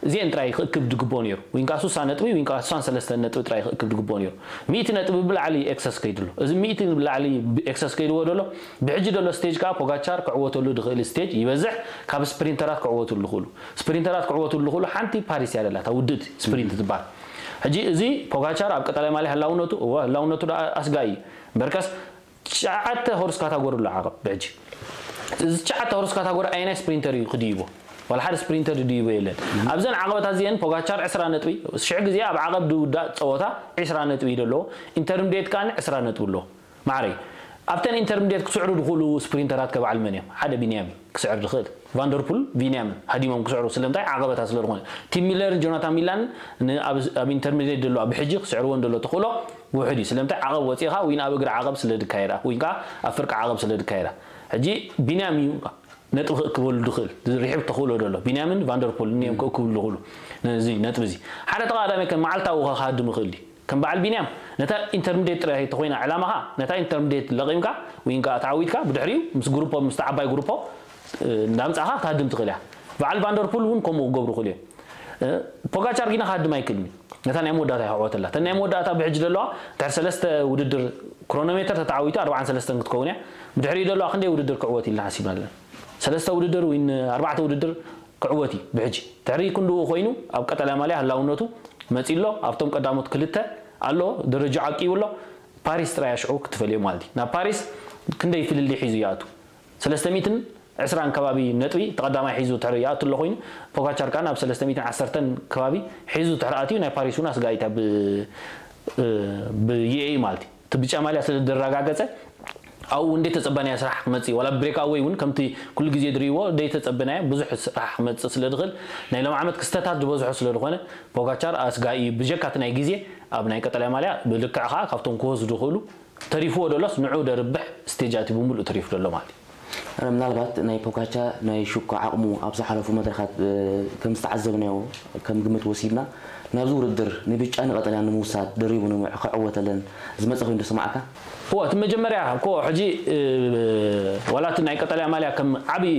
እዚአን ጥራይ ክእክብ ድግብኦ ነይሩ። ዊንካ ስሳ ነጥቢ፣ ዊንካ ስሳን ሰለስተን ነጥቢ ጥራይ ክእክብ ድግብኦ ነይሩ። ሚእቲ ነጥቢ ብላዕሊ ኤክሰስ ከይድሎ። እዚ ሚእቲ ብላዕሊ ኤክሰስ ከይድዎ ደሎ፣ ብሕጂ ደሎ ስቴጅ ከዓ ፖጋቻር ክዕወተሉ ድኽእል ስቴጅ ይበዝሕ፣ ካብ ስፕሪንተራት ክዕወትሉ ድኽእሉ። ስፕሪንተራት ክዕወትሉ ድኽእሉ ሓንቲ ፓሪስ እያ ደላ፣ እታ ውድእቲ ስፕሪንት ትበሃል። ሕጂ እዚ ፖጋቻር ኣብ ቀጠላይ ማልያ ህላውነቱ፣ እወ ህላውነቱ ደኣ ኣስጋኢ እዩ። እምበርከስ ትሽዓተ ሆርስ ካታጎሪ ኣሎ ዓቐብ ብሕጂ። እዚ ትሽዓተ ሆርስ ካታጎሪ ኣየናይ ስፕሪንተር እዩ ክድይቦ? ዋላ ሓደ ስፕሪንተር ድድይቦ የለን። ኣብዘን ዓቐበታት እዚአን ፖጋቻር ዕስራ ነጥቢ፣ ሽሕ ግዜ ኣብ ዓቐብ ድውዳእ ፀወታ ዕስራ ነጥቢ እዩ ዘለዎ። ኢንተርምዴት ከኣ ዕስራ ነጥቢ ኣለዎ። ማዕረይ ኣብተን ኢንተርምዴት ክስዕሩ ድኽእሉ ስፕሪንተራት ከ በዓል መን እዮም? ሓደ ቢንያም እዩ ክስዕር ድኽእል። ቫንደርፑል ቢንያም ሃዲሞም ክስዕሩ ስለምንታይ? ዓቐበታት ስለ ዝኾነ። ቲም ሚለርን ጆናታን ሚላን ን- ኣብ ኣብ ኢንተርሚዲየት ደለዋ ብሕጂ ክስዕርወን ደሎ ተኽእሎ ውሑድ እዩ። ስለምንታይ? ዓቐብ ወፂኻ ዊን ኣብ እግሪ ዓቐብ ስለ ድካየዳ፣ ዊን ከዓ ኣብ ፍርቂ ዓቐብ ስለ ድካየዳ። ሕጂ ቢንያም እዩ ነጥቢ ክእክበሉ ድኽእል፣ ርሒብ ተኽእሎ ደሎ። ቢንያምን ቫንደርፖልን እዮም ክእክብሉ ድኽእሉ ነዚ ነጥቢ እዚ። ሓደ ተቐዳዳሚ ከም መዓልታዊ ከ ክሃድም ይኽእል ድዩ? ከም በዓል ቢንያም ነታ ኢንተርሚዲየት ጥራይ ተኾይና ዕላማኻ፣ ነታ ኢንተርሚዲየት ለቒምካ ዊን ከዓ ተዓዊትካ ብድሕሪኡ ምስ ግሩፖ፣ ምስቲ ዓባይ ግሩፖ እንዳምጻኻ ክትሃድም ትኽእል እያ። በዓል ቫንደርፑል እውን ከምኡ ክገብሩ ይኽእሉ እዮም። ፖጋቻር ጊና ክሃድም ኣይክእልን እዩ። ነታ ናይ መወዳእታ ይክዕወተላ። እተን ናይ መወዳእታ ብሕጂ ዘለዋ ድሕሪ ሰለስተ ውድድር ክሮኖሜተር ተተዓዊቱ ኣርባዓን ሰለስተን ክትከውን እያ። ብድሕሪኡ ዘለዋ ክንደይ ውድድር ክዕወት ኢልና ሓሲብና ኣለና። ሰለስተ ውድድር ወይ ኣርባዕተ ውድድር ክዕወት እዩ ብሕጂ። ድሕሪ ክንድኡ ኮይኑ ኣብ ቀጠልያ ማልያ ህላውነቱ መጺ ኣሎ። ኣብቶም ቀዳሞት ክልተ ኣሎ፣ ደረጃ ዓቂቡ ኣሎ። ፓሪስ ጥራይ ሽዑ ክትፈልዮ ማለት እዩ። ናብ ፓሪስ ክንደይ ፍልልይ ሒዙ ይኣቱ? ሰለስተ ሚእትን ዕስራን ከባቢ ነጥቢ ተቐዳማይ ሒዙ ድሕሪ ይኣቱ ኣሎ ኮይኑ፣ ፖጋቻር ከኣ ናብ ሰለስተ ሚእትን ዓሰርተን ከባቢ ሒዙ ድሕሪ ኣትዩ፣ ናይ ፓሪስ እውን ኣስጋኢታ ብ ብዩኤኢ ማለት እዩ። እቲ ብጫ ማልያ ስለ ዝረጋገጸ ኣብኡ እውን ዘይተጸበናዮ ስራሕ ክመጽእ እዩ። ዋላ ብሬክ ኣወይ እውን ከምቲ ኩሉ ግዜ ድርእይዎ ዘይተጸበናዮ ብዙሕ ስራሕ ክመጽእ ስለ ዝኽእል ናይ ሎም ዓመት ክስተታት ዝበዝሖ ስለ ዝኾነ ፖጋቻር ኣስጋኢ እዩ። ብጀካ እቲ ናይ ግዜ ኣብ ናይ ቀጠልያ ማልያ ብልክዕ ከኣ ካብቶም ክወስዱ ዝኽእሉ ተሪፍዎ ደሎስ ንዑ ደርብሕ ስቴጅ ኣትዩ ብምሉእ ተሪፉ ደሎ ማለት እዩ። ምናልባት ናይ ፖጋቻ ናይ ሹኮ ዓቕሙ ኣብ ዝሓለፉ መድረኻት ከም ዝተዓዘብናዮ ከም ግምት ወሲድና ናብዚ ውድድር ንብጫ ንቐጠልያ ንምውሳድ ደሪቡ ክዕወተለን ዝመፀ ኮይኑ ተሰማዕካ? እወ እቲ መጀመርያ እኮ ሕጂ ዋላ እቲ ናይ ቀጠልያ ማልያ ከም ዓብዪ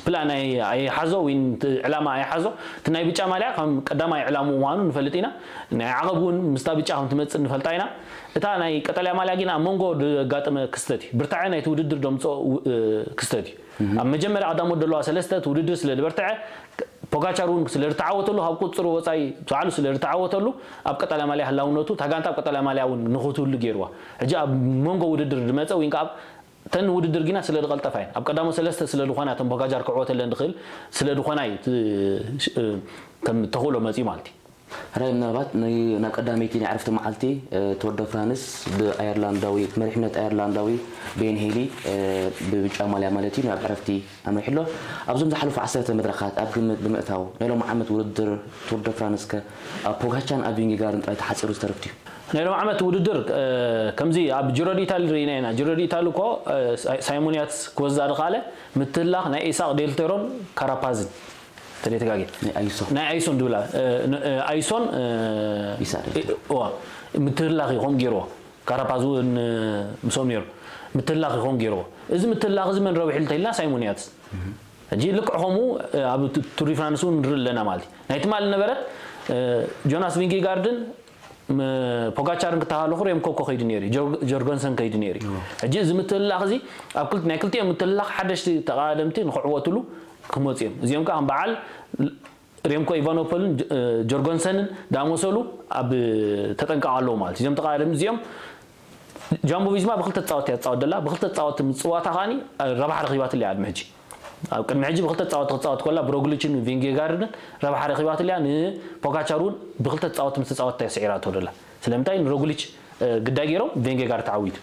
ፕላን ኣይሓዞ ወይ ዕላማ ኣይሓዞ። እቲ ናይ ብጫ ማልያ ከም ቀዳማይ ዕላሙ ምዃኑ ንፈልጥ ኢና። ናይ ዓቐብ እውን ምስታ ብጫ ከም ትመፅእ ንፈልጣ ኢና። እታ ናይ ቀጠልያ ማልያ ግን ኣብ መንጎ ዘጋጠመ ክስተት እዩ። ብርታዐ ናይቲ ውድድር ዘምፅኦ ክስተት እዩ። ኣብ መጀመርያ ቀዳሞት ዘለዋ ሰለስተ እቲ ውድድር ስለ ዝበርትዐ ፖጋቻር እውን ስለ ዝተዓወተሉ ካብ ቁፅሪ ወፃኢ ባዕሉ ስለ ዝተዓወተሉ ኣብ ቀጠልያ ማልያ ህላውነቱ እታ ጋንታ ኣብ ቀጠልያ ማልያ እውን ንክትህሉ ገይርዋ። ሕጂ ኣብ መንጎ ውድድር ዝመፀ ወይ ከዓ እተን ውድድር ጊና ስለ ዝቐልጠፋ እየን። ኣብ ቀዳሞት ሰለስተ ስለ ዝኾና እተን ፖጋቻር ክዕወተለን ዝኽእል ስለ ዝኾና እዩ እቲ ከም ተኽእሎ መፂኡ ማለት እዩ። ሕራይ ምናልባት ናብ ቀዳመይቲ ናይ ዕረፍቲ መዓልቲ ቶር ደ ፍራንስ ብኣየርላንዳዊ ብመሪሕነት ኣየርላንዳዊ ቤን ሄሊ ብብጫ ማልያ ማለት እዩ ናብ ዕረፍቲ ኣምሪሑ ኣሎ። ኣብዞም ዝሓለፉ ዓሰርተ መድረኻት ኣብ ግምት ብምእታው ናይ ሎም ዓመት ውድድር ቶር ደ ፍራንስ ከ ኣብ ፖጋቻን ኣብ ቪንጌጋርን ጥራይ ተሓፂሩ ዝተረፍ ድዩ? ናይ ሎም ዓመት ውድድር ከምዚ ኣብ ጂሮ ዲኢታሊ ርኢና ኢና። ጂሮ ዲኢታሊ እኮ ሳይሞን ያትስ ክወዛ ዝኸኣለ ምትህላኽ ናይ ኢሳቕ ዴልቴሮን ካራፓዝን ተደይተጋጌ ናይ ኣይሶ ናይ ኣይሶን ድብላ ኣይሶን ይሳደድ እዋ ምትህላኽ ይኾም ገይርዎ ካራፓዝ እውን ምስኦም ነይሩ ምትህላኽ ይኾም ገይርዎ። እዚ ምትህላኽ እዚ መን ረብሒ እንተኢልና ሳይሞን ያትስ። ሕጂ ልክዕ ከምኡ ኣብ ቱር ዲ ፍራንስ እውን ንርኢ ኣለና ማለት እዩ። ናይ ትማሊ ነበረት ጆናስ ቪንጌጋርድን ፖጋቻርን ክተሃለኹ ሬምኮ እኮ ከይዱ ነይሩ እዩ። ጆርገንሰን ከይዱ ነይሩ እዩ። ሕጂ እዚ ምትህላኽ እዚ ኣብ ክልተ ናይ ክልቲኦም ምትህላኽ ሓደሽቲ ተቓደምቲ ንኽዕወትሉ ክመፁ እዮም። እዚኦም ከዓ ከም በዓል ሬምኮ ኢቫኖፖልን ጆርገንሰንን ዳመሰሉ ኣብ ተጠንቀቕ ኣለዉ ማለት እዩ። እዚኦም ተቓደምቲ እዚኦም ጃምቦ ቪዝማ ብክልተ ተፃወቲ እያ ትፃወት ደላ። ብክልተ ተፃወቲ ምፅዋታ ከዓኒ ረብሓ ረኺባትሉ እያ ቅድሚ ሕጂ። ኣብ ቅድሚ ሕጂ ብክልተ ተፃወቲ ክትፃወት ከላ ብሮግሊችን ቪንጌጋርድን ረብሓ ረኺባትሉ እያ። ንፖጋቻር እውን ብክልተ ተፃወቲ ምስ ተፃወት እያ ስዒራቶ ደላ። ስለምንታይ ንሮግሊች ግዳይ ገይሮም ቬንጌጋር ተዓዊቱ።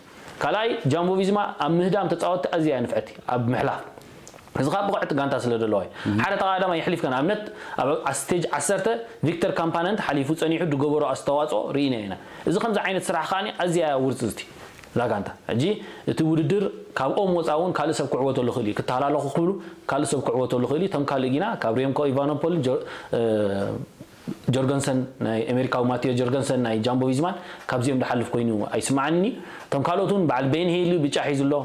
ካልኣይ ጃምቦ ቪዝማ ኣብ ምህዳም ተፃወቲ ኣዝያ እያ ንፍዕቲ ኣብ ምሕላፍ እዚ ካብ ብቕዕቲ ጋንታ ስለ ዘለዎ እዩ። ሓደ ተቐዳዳማይ የሕሊፍካ ንኣብነት ኣብ ስቴጅ ዓሰርተ ቪክተር ካምፓነንት ሓሊፉ ጸኒሑ ዝገበሮ ኣስተዋጽኦ ርኢና ኢና። እዚ ከምዚ ዓይነት ስራሕ ከኣ ኣዝያ ውርጽቲ እዛ ጋንታ። ሕጂ እቲ ውድድር ካብ ኦም ወጻ እውን ካልእ ሰብ ክዕወተሉ ይኽእል እዩ። ክተሃላለኹ ክብሉ ካልእ ሰብ ክዕወተሉ ይኽእል እዩ። እቶም ካልእ ግና ካብ ሬምኮ ኢቫኖፖል፣ ጆ-፣ እ፣ ጆርገንሰን፣ ናይ ኣሜሪካዊ ማቴዎ ጆርገንሰን ናይ ጃምቦ ቪዝማን ካብዚኦም ዝሓልፍ ኮይኑ ኣይስምዓኒ። እቶም ካልኦት እውን በዓል ቤን ሄሊ ብጫ ሒዙ ኣሎ።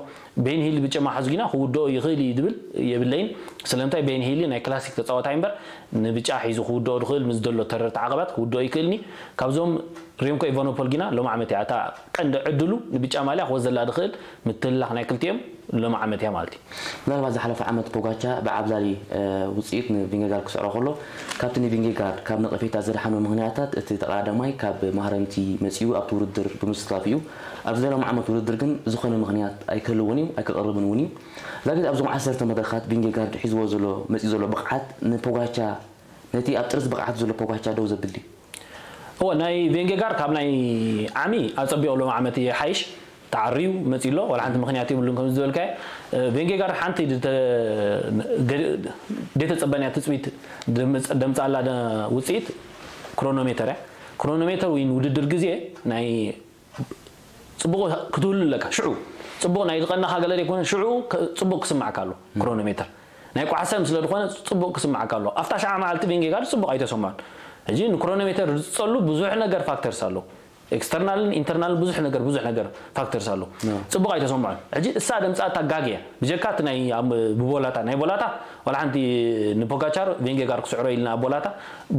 ቤን ሂል ብጨማ ሓዙ ግና ክውድኦ ይኽእል እዩ ዝብል የብለይን። ስለምንታይ ቤን ሂሊ ናይ ክላሲክ ተጻዋታይ እምበር ንብጫ ሒዙ ክውድኦ ዝኽእል ምስ ዘሎ ተረርቲ ዓቐባት ክውድኦ ይኽእልኒ። ካብዞም ሬምኮ ኢቫኖፖል ግና ሎም ዓመት እያ እታ ቀንዲ ዕድሉ ንብጫ ማልያ ክወዘላ ዝኽእል ምትልላኽ ናይ ክልቲኦም ሎም ዓመት እያ ማለት እዩ። ምናልባት ዝሓለፈ ዓመት ፖጋቻ ብዓብላሊ ውፅኢት ንቪንጌጋርድ ክስዕሮ ከሎ ካብቲ ንቪንጌጋርድ ካብ ነቐፌታ ዘድሓኖ ምኽንያታት እቲ ተቐዳዳማይ ካብ ማህረምቲ መፂኡ ኣብቲ ውድድር ብምስታፍ እዩ። ኣብዚ ናይ ሎሚ ዓመት ውድድር ግን ዝኾነ ምኽንያት ኣይክህልዎን እዩ ኣይክቐርብን እውን እዩ። ዛጊት ኣብዞም ዓሰርተ መድረኻት ቪንጌጋርድ ሒዝዎ ዘሎ መፂኡ ዘሎ ብቕዓት ንፖጋቻ ነቲ ኣብ ጥርዚ ብቕዓት ዘሎ ፖጋቻ ደው ዘብል ድዩ? እወ ናይ ቬንጌጋር ካብ ናይ ዓሚ ኣጸቢቑ ሎም ዓመት ይሓይሽ ተዓርዩ መጺኡ ኣሎ። ዋላ ሓንቲ ምኽንያት የብሉን ከምዚ ዝበልካዮ። ቬንጌጋር ሓንቲ ደተጸበንያ ትጽቢት ደምጻላ ውጽኢት ክሮኖሜተር እያ። ክሮኖሜተር ወይ ውድድር ግዜ ናይ ጽቡቕ ክትህሉ ኣለካ። ሽዑ ጽቡቕ ናይ ዝቐናኻ ገለ ዘይኮነ ሽዑ ጽቡቕ ክስማዕካ ኣሎ ክሮኖሜተር ናይ ቋሕሰም ስለ ዝኾነ ጽቡቕ ክስማዕካ ኣሎ። ኣብታ ሸዓ መዓልቲ ቬንጌጋር ጽቡቕ ኣይተሰምዖን። ሕጂ ንክሮኖሜተር ዝጸሉ ብዙሕ ነገር ፋክተርስ ኣሎ። ኤክስተርናልን ኢንተርናልን ብዙሕ ነገር ብዙሕ ነገር ፋክተርስ ኣሎ። ጽቡቕ ኣይተሰምዖን። ሕጂ እሳ ደምጻታ ጋግ እያ። ብጀካ እቲ ናይ ኣብ- ብቦላታ ናይ ቦላታ ዋላ ሓንቲ ንፖጋቻር ቬንጌጋር ክስዕሮ ኢልና ኣብ ቦላታ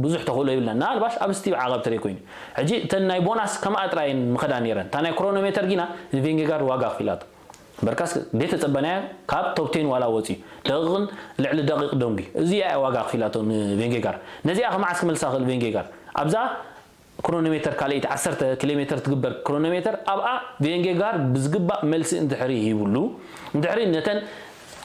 ብዙሕ ተኽእሎ ይብልና። ናልባሽ ኣብ ስቲቭ ዓቐብ ተደይ ኮይኑ። ሕጂ እተን ናይ ቦናስ ከምኣ ጥራየን ምኸዳ ነይረን። እታ ናይ ክሮኖሜተር ጊና ንቬንጌጋር ዋጋ ኣኽፊላቶ። በርካስ ደይ ተጸበናያ ካብ ቶፕ ቴን ዋላ ወጺ ደቂቕን ልዕሊ ደቂቕ ደንጉ እዚ ኣያ ዋጋ ክፊላቶ ንቬንጌጋር ነዚኣ ከመዓስ ክመልሳ ክእል ቬንጌጋር ኣብዛ ክሮኖሜተር ካልኣይቲ ዓሰርተ ኪሎ ሜተር ትግበር ክሮኖሜተር ኣብኣ ቬንጌጋር ብዝግባእ መልሲ እንድሕሪ ሂብሉ እንድሕሪ ነተን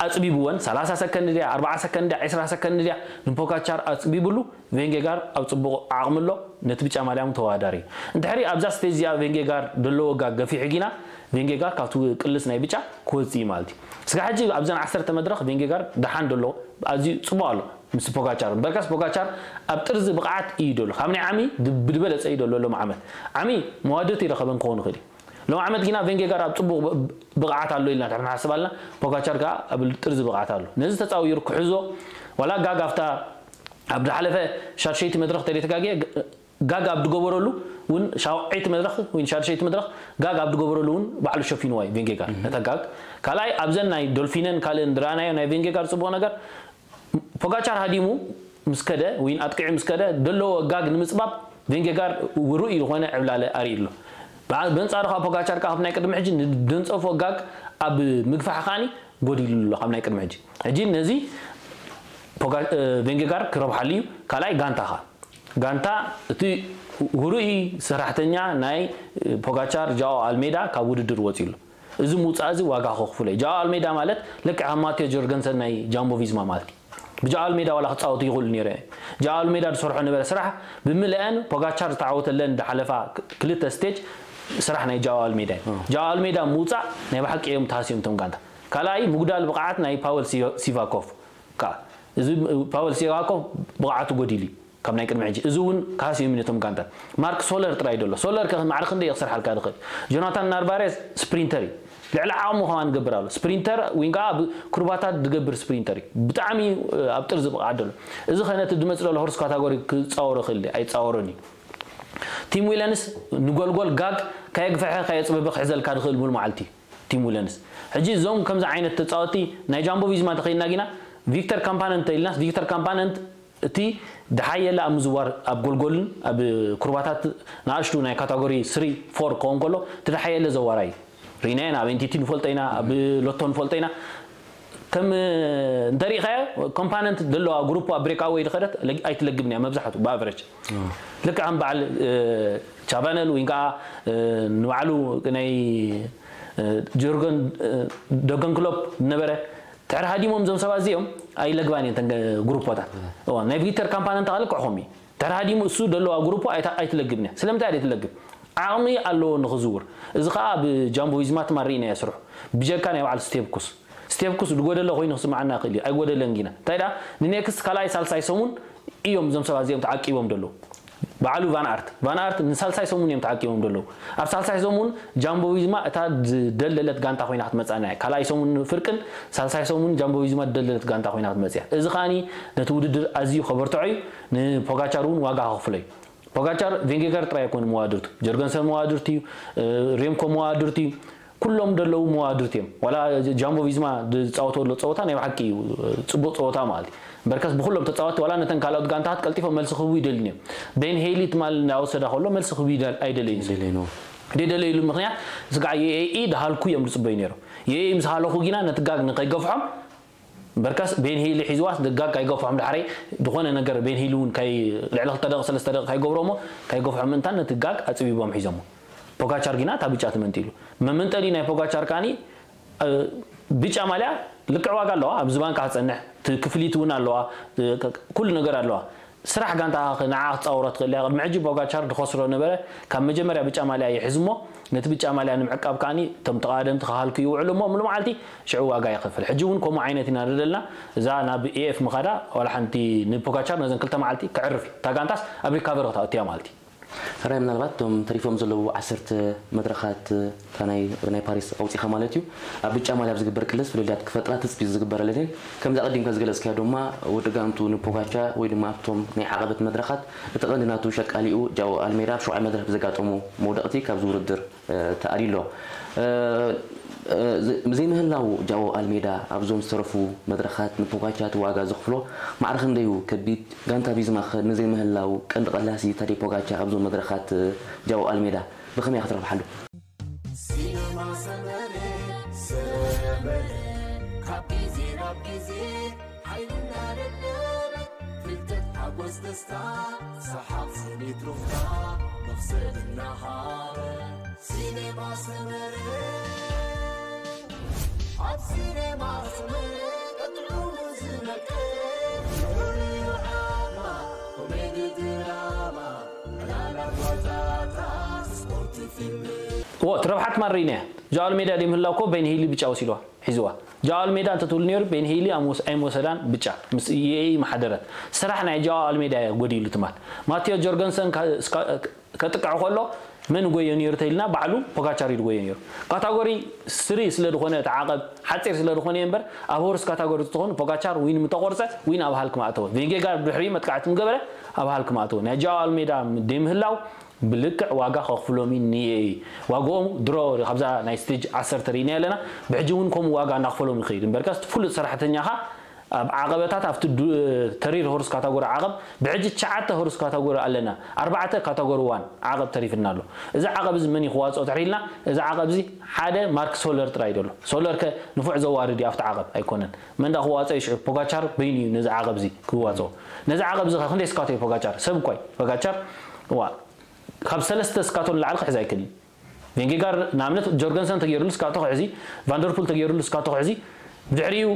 ኣጽቢብወን ሰላሳ ሰከንድ ድያ ኣርባዓ ሰከንድ ድያ ዕስራ ሰከንድ ድያ ንፖጋቻር ኣጽቢብሉ ቬንጌጋር ኣብ ጽቡቕ ዓቕሚ ኣሎ፣ ነቲ ብጫ ማልያ እውን ተወዳዳሪ እዩ። እንድሕሪ ኣብዛ ስቴጅ እዚኣ ቬንጌጋር ደለዎ ጋግ ገፊሑ ጊና ቬንጌጋር ካብቲ ቅልስ ናይ ብጫ ክወጽእ እዩ ማለት እዩ። ስጋ ሕጂ ኣብዘን ዓሰርተ መድረኽ ቬንጌጋር ደሓን ደሎ ኣዝዩ ጽቡቕ ኣሎ ምስ ፖጋቻር። በርካስ ፖጋቻር ኣብ ጥርዚ ብቕዓት እዩ ደሎ። ካብ ናይ ዓሚ ድ- ብድበለጸ እዩ ደሎ ሎም ዓመት። ዓሚ መዋድት ይረኸበን ክኸውን ይኽእል እዩ። ሎም ዓመት ጊና ቬንጌጋር ኣብ ጽቡቕ ብ- ብቕዓት ኣሎ ኢልና ንድሕር ንሓስብ ኣለና። ፖጋቻር ከኣ ኣብ ጥርዚ ብቕዓት ኣሎ። ነዚ ተጻዊሩ ክሕዞ ዋላ ጋግ ኣብታ ኣብ ዝሓለፈ ሻድሸይቲ መድረኽ ተደይተጋግየ ግ- ጋግ ኣብ ዝገበረሉ እውን ሻውዓይቲ መድረኽ ወይ ሻድሸይቲ መድረኽ ጋግ ኣብ ዝገበረሉ እውን ባዕሉ ሸፊንዋ እዩ ቬንጌጋር ነታ ጋግ ካልኣይ ኣብዘን ናይ ዶልፊነን ካልእን ዝረኣናዮ ናይ ቬንጌጋር ጽቡቕ ነገር ፖጋቻር ሃዲሙ ምስ ከደ ወይ ኣጥቂዑ ምስ ከደ ዘለዎ ጋግ ንምጽባብ ቬንጌጋር ውሩይ ዝኾነ ዕብላለ ኣርኢ ኣሎ በ- በንጻሩ ካብ ፖጋቻር ካብ ናይ ቅድሚ ሕጂ ንደንጸፎ ጋግ ኣብ ምግፋሕ ከኣኒ ጎዲሉ ኣሎ ካብ ናይ ቅድሚ ሕጂ ሕጂ ነዚ ፖጋ- እ፣ ቬንጌጋር ክረብሓሉ እዩ ካልኣይ ጋንታኻ ጋንታ እቲ ውሩይ ሰራሕተኛ ናይ ፖጋቻር ጃኦ ኣልሜዳ ካብ ውድድር ወፂሉ እዚ ምውፃእ እዚ ዋጋ ከኽፍሎ እዩ ጃኦ ኣልሜዳ ማለት ልክዕ ከም ማቴዮ ጆርገንሰን ናይ ጃምቦ ቪዝማ ማለት እዩ ብጃኦ ኣልሜዳ ዋላ ክፃወቱ ይኽእሉ ነይረ ጃኦ ኣልሜዳ ዝሰርሖ ነበረ ስራሕ ብምልአን ፖጋቻር ዝተዓወተለን ዝሓለፋ ክልተ ስቴጅ ስራሕ ናይ ጃኦ ኣልሜዳ እዩ ጃኦ ኣልሜዳ ምውፃእ ናይ ብሓቂ እዮም ተሃስዮም እቶም ጋንታ ካልኣይ ምጉዳል ብቕዓት ናይ ፓወል ሲቫኮቭ ከዓ እዚ ፓወል ሲቫኮቭ ብቕዓቱ ጎዲሉ እዩ ካብ ናይ ቅድሚ ሕጂ እዚ እውን ካሲዮ ሚነቶም ጋንታ ማርክ ሶለር ጥራይ ደሎ ሶለር ከ ማዕረ ክንደይ ክሰርሓልካ ዝኽእል ጆናታን ናርቫሬስ ስፕሪንተር እዩ ልዕሊ ዓቕሙ ከማን ገብር ኣሎ ስፕሪንተር ወይ ከዓ ኣብ ኩርባታት ዝገብር ስፕሪንተር እዩ ብጣዕሚ ኣብ ጥርዚ ብቕዓት ደሎ እዚ ከ ነቲ ዝመፅ ዘሎ ሆርስ ካታጎሪ ክፃወሮ ክእል ኣይፃወሮን እዩ ቲም ዊለንስ ንጎልጎል ጋግ ከየግፈሐ ከየፅበበ ክሕዘልካ ዝኽእል ሙሉ መዓልቲ እዩ ቲም ዊለንስ ሕጂ እዞም ከምዚ ዓይነት ተፃወቲ ናይ ጃምቦ ቪዝማ ተኸይድና ጊና ቪክተር ካምፓነንት ተኢልናስ ቪክተር ካምፓነንት እቲ ድሓየለ ኣብ ምዝዋር ኣብ ጎልጎልን ኣብ ኩርባታት ንኣሽቱ ናይ ካታጎሪ ስሪ ፎር ክኸውን ከሎ እቲ ድሓየለ ዘዋራይ ሪናየና ኣብ ኤንቲቲ ንፈልጦ ኢና ኣብ ሎቶ ንፈልጦ ኢና ከም እንተሪኢኻዮ ኮምፓነንት ዘለዋ ግሩፕ ኣብ ብሬክ ኣወይ ዝኸደት ኣይትለግብን እያ መብዛሕቱ ብኣቨረጅ ልክዕ ከም በዓል ቻቫነል ወይ ከዓ ንባዕሉ ናይ ጆርገን ዶገን ክሎፕ ዝነበረ ድሕሪ ሃዲሞም እዞም ሰባት እዚኦም ኣይለግባን እየን ተን ግሩፖታት ናይ ቪክተር ካምፓኒ እንተኻልክ ክዕኹም እዩ ድሕሪ ሃዲሙ እሱ ደለዋ ግሩፖ ኣይትለግብን እያ ስለምንታይ ኣደ ትለግብ ዓቕሚ ኣለዎ ንኽዝውር እዚ ከዓ ብጃምቦ ቪዝማ ትማር ኢና ስርሑ ብጀካ ናይ በዓል ስቴፕኩስ ስቴፕኩስ ዝጎደለ ኮይኑ ክስምዓና ይኽእል እዩ። ኣይጎደለን ጊና። እንታይ ደኣ ንኔክስት ካልኣይ ሳልሳይ ሰሙን እዮም እዞም ሰባት እዚኦም ተዓቂቦም ዘለዉ። ባዕሉ ቫን ኣርት ቫን ኣርት ንሳልሳይ ሰሙን እዮም ተዓቂቦም ዘለዉ። ኣብ ሳልሳይ ሰሙን ጃምቦ ቪዝማ እታ ዝደለለት ጋንታ ኮይና ክትመፅኣና እያ። ካልኣይ ሰሙን ፍርቅን ሳልሳይ ሰሙን ጃምቦ ቪዝማ ዝደለለት ጋንታ ኮይና ክትመፅእ እያ። እዚ ከዓኒ ነቲ ውድድር ኣዝዩ ከበርትዖ እዩ። ንፖጋቻር እውን ዋጋ ከኽፍሎ እዩ። ፖጋቻር ቬንጌጋር ጥራይ ኣይኮነ መዋድርቱ፣ ጀርገንሰን መዋድርቱ እዩ፣ ሬምኮ መዋድርቱ እዩ። ኩሎም ደለዉ መዋድርቲ እዮም። ዋላ ጃምቦ ቪዝማ ዝፃወቶ ዘሎ ፀወታ ናይ ብሓቂ እዩ ፅቡቅ ፀወታ ማለት እዩ። በርከስ ብኩሎም ተፃወትቲ ዋላ ነተን ካልኦት ጋንታት ቀልጢፎም መልሲ ክህቡ ይደልዩ እዮም። ቤን ሄሊ ትማል እናወሰዳ ከሎ መልሲ ክህቡ ይደል- ኣይደለዩን። ዘይደለይኑ። ዘይደለይሉ ምክንያት ስጋዕ የኤኢ ድሃልኩ እዮም ዝፅበዩ ነይሮም። የኤኢ ምስ ሃለኹ ጊና ነቲ ጋግ ንከይገፍሖም በርከስ ቤን ሄሊ ሒዝዋስ ድጋግ ኣይገፍሖም ድሓረይ ዝኾነ ነገር ቤን ሄሊ እውን ከይ ልዕሊ ክልተ ደቂ ሰለስተ ደቂ ከይገብሮ እሞ ከይገፍሖም ምእንታን ነቲ ጋግ ኣፅቢቦም ሒዞሞ። ፖጋቻር ጊና እታ ብጫ ትመንጢሉ። መመንጠሊ ናይ ፖጋቻር ካኒ ብጫ ማልያ ልክዕ ዋጋ ኣለዋ። ኣብ ዝባንካ ክፀንሕ ክፍሊት እውን ኣለዋ። ኩሉ ነገር ኣለዋ። ስራሕ ጋንታ ንዓ ክፃወሮ ትኽእል እያ። ቅድሚ ሕጂ ፖጋቻር ድኸስሮ ነበረ። ካብ መጀመርያ ብጫ ማልያ ይሕዝሞ ነቲ ብጫ ማልያ ንምዕቃብ ከዓኒ እቶም ተቓደምቲ ክሃልኩ ይውዕሉ እሞ ምሉ መዓልቲ ሽዑ ዋጋ ይኸፍል። ሕጂ እውን ከምኡ ዓይነት ኢና ንደልና። እዛ ናብ ኤኤፍ ምኻዳ ዋላ ሓንቲ ንፖጋቻር ነዘን ክልተ መዓልቲ ክዕርፍ እዩ። እታ ጋንታስ ኣብ ሪካቨሪ ክትኣቱ እያ ማለት እዩ። ሕራይ ምናልባት እቶም ተሪፎም ዘለዉ ዓሰርተ መድረኻት እታ ናይ ናይ ፓሪስ ኣውፂኻ ማለት እዩ ኣብ ብጫ ማልያ ኣብ ዝግበር ቅልስ ፍልልያት ክፈጥራ ትፅቢት ዝግበረለን እየን። ከምዚ ኣቐዲምካ ዝገለፅካዮ ድማ ወዲ ጋንቱ ንፖጋቻ ወይ ድማ ኣብቶም ናይ ዓቐበት መድረኻት እቲ ቀንዲ ናቱ ሸቃሊኡ ጃኦ ኣልሜዳ ኣብ ሸውዓይ መድረኽ ብዘጋጠሙ መውደቕቲ ካብዚ ውድድር ተኣልዩ ኣሎ። ዘይምህላው ጃኦ ኣልሜዳ ኣብዞም ዝተረፉ መድረኻት ንፖጋቻ እቲ ዋጋ ዘኽፍሎ ማዕረ ክንደይ እዩ ከቢድ? ጋንታ ቪዝማ ኸ ንዘይምህላው ቀንዲ ቀላሲ ታዴ ፖጋቻ ኣብዞም መድረኻት ጃኦ ኣልሜዳ ብኸመይ ክትረብሓሉ? ሲነማ ሰመረ ሰመረ ካብ ግዜ ናብ ግዜ ሓይልና ደደበ ፍልጠት ሓጎስ ደስታ ሰሓቕ ስኒት ሩፍታ መኽሰብ እናሃበ ሲኔማ ሰመረ ኣብ ሲኔማ ሰመረ ቀጥዑ ዝነቀ ዓማ ኮሜዲ ድራማ ዕላላ ጓዛታ ስፖርት ፊልም እዎ ትረብሓት ማሪነ ጃዋል ሜዳ ደይ ምህላው እኮ በይን ሂሊ ብጫ ወሲድዋ ሒዝዋ ጃዋል ሜዳ እንተትብል ነይሩ ቤን ሂሊ ኣይምወሰዳን ብጫ ምስ ኢኤኢ መሓደረት ስራሕ ናይ ጃዋል ሜዳ እየ ጎዲሉ ትማል ማቴዎ ጆርገንሰን ከጥቅዕ ከሎ መን ጎዮ ነይሩ ተይልና ባዕሉ ፖጋቻር እዩ ጎዮ ነይሩ ካታጎሪ ስሪ ስለ ዝኾነ ተዓቐብ ሓፂር ስለ ዝኾነ እምበር ኣብ ሆርስ ካታጎሪ ዝኾኑ ፖጋቻር ዊን ምተቆርፀ ዊን ኣብ ሃልክ ማእተወ ቬንጌጋር ብድሕሪ መጥቃዕቲ ምገበረ ኣብ ሃልክ ማእተወ ናይ ጃዋል ሜዳ ደይ ምህላው ብልክዕ ዋጋ ከኽፍሎም እዩ ንየ እዩ ዋግኦም ድሮ ካብዛ ናይ ስቴጅ ዓሰርተ ርኢና ኣለና ብሕጂ እውን ከምኡ ዋጋ እናኽፈሎም ይኸይድ እምበርካስ ፍሉጥ ሰራሕተኛኻ ኣብ ዓቐበታት ኣብቲ ተሪር ሆርስ ካታጎሪ ዓቐብ ብሕጂ ትሽዓተ ሆርስ ካታጎሪ ኣለና ኣርባዕተ ካታጎሪ ዋን ዓቐብ ተሪፍና ኣሎ እዚ ዓቐብ እዚ መን ክዋፅኦ ትሕሪልና እዚ ዓቐብ እዚ ሓደ ማርክ ሶለር ጥራይ ደሎ ሶለር ከ ንፉዕ ዘዋርድ እዩ ኣብቲ ዓቐብ ኣይኮነን መንዳ ክዋፅኦ ይሽዑ ፖጋቻር በይኑ እዩ ነዚ ዓቐብ እዚ ክዋፅኦ ነዚ ዓቐብ እዚ ክንደይ ስካቶ እዩ ፖጋቻር ሰብ እኳ እዩ ፖጋቻር ዋ ካብ ሰለስተ ስካቶ ንላዕሊ ክሕዝ ኣይክእል እዩ ቬንጌጋር ንኣብነት ጆርገንሰን ተገይሩሉ ስካቶ ክሕዚ ቫንደርፑል ተገይሩሉ ስካቶ ክሕዚ ብድሕሪኡ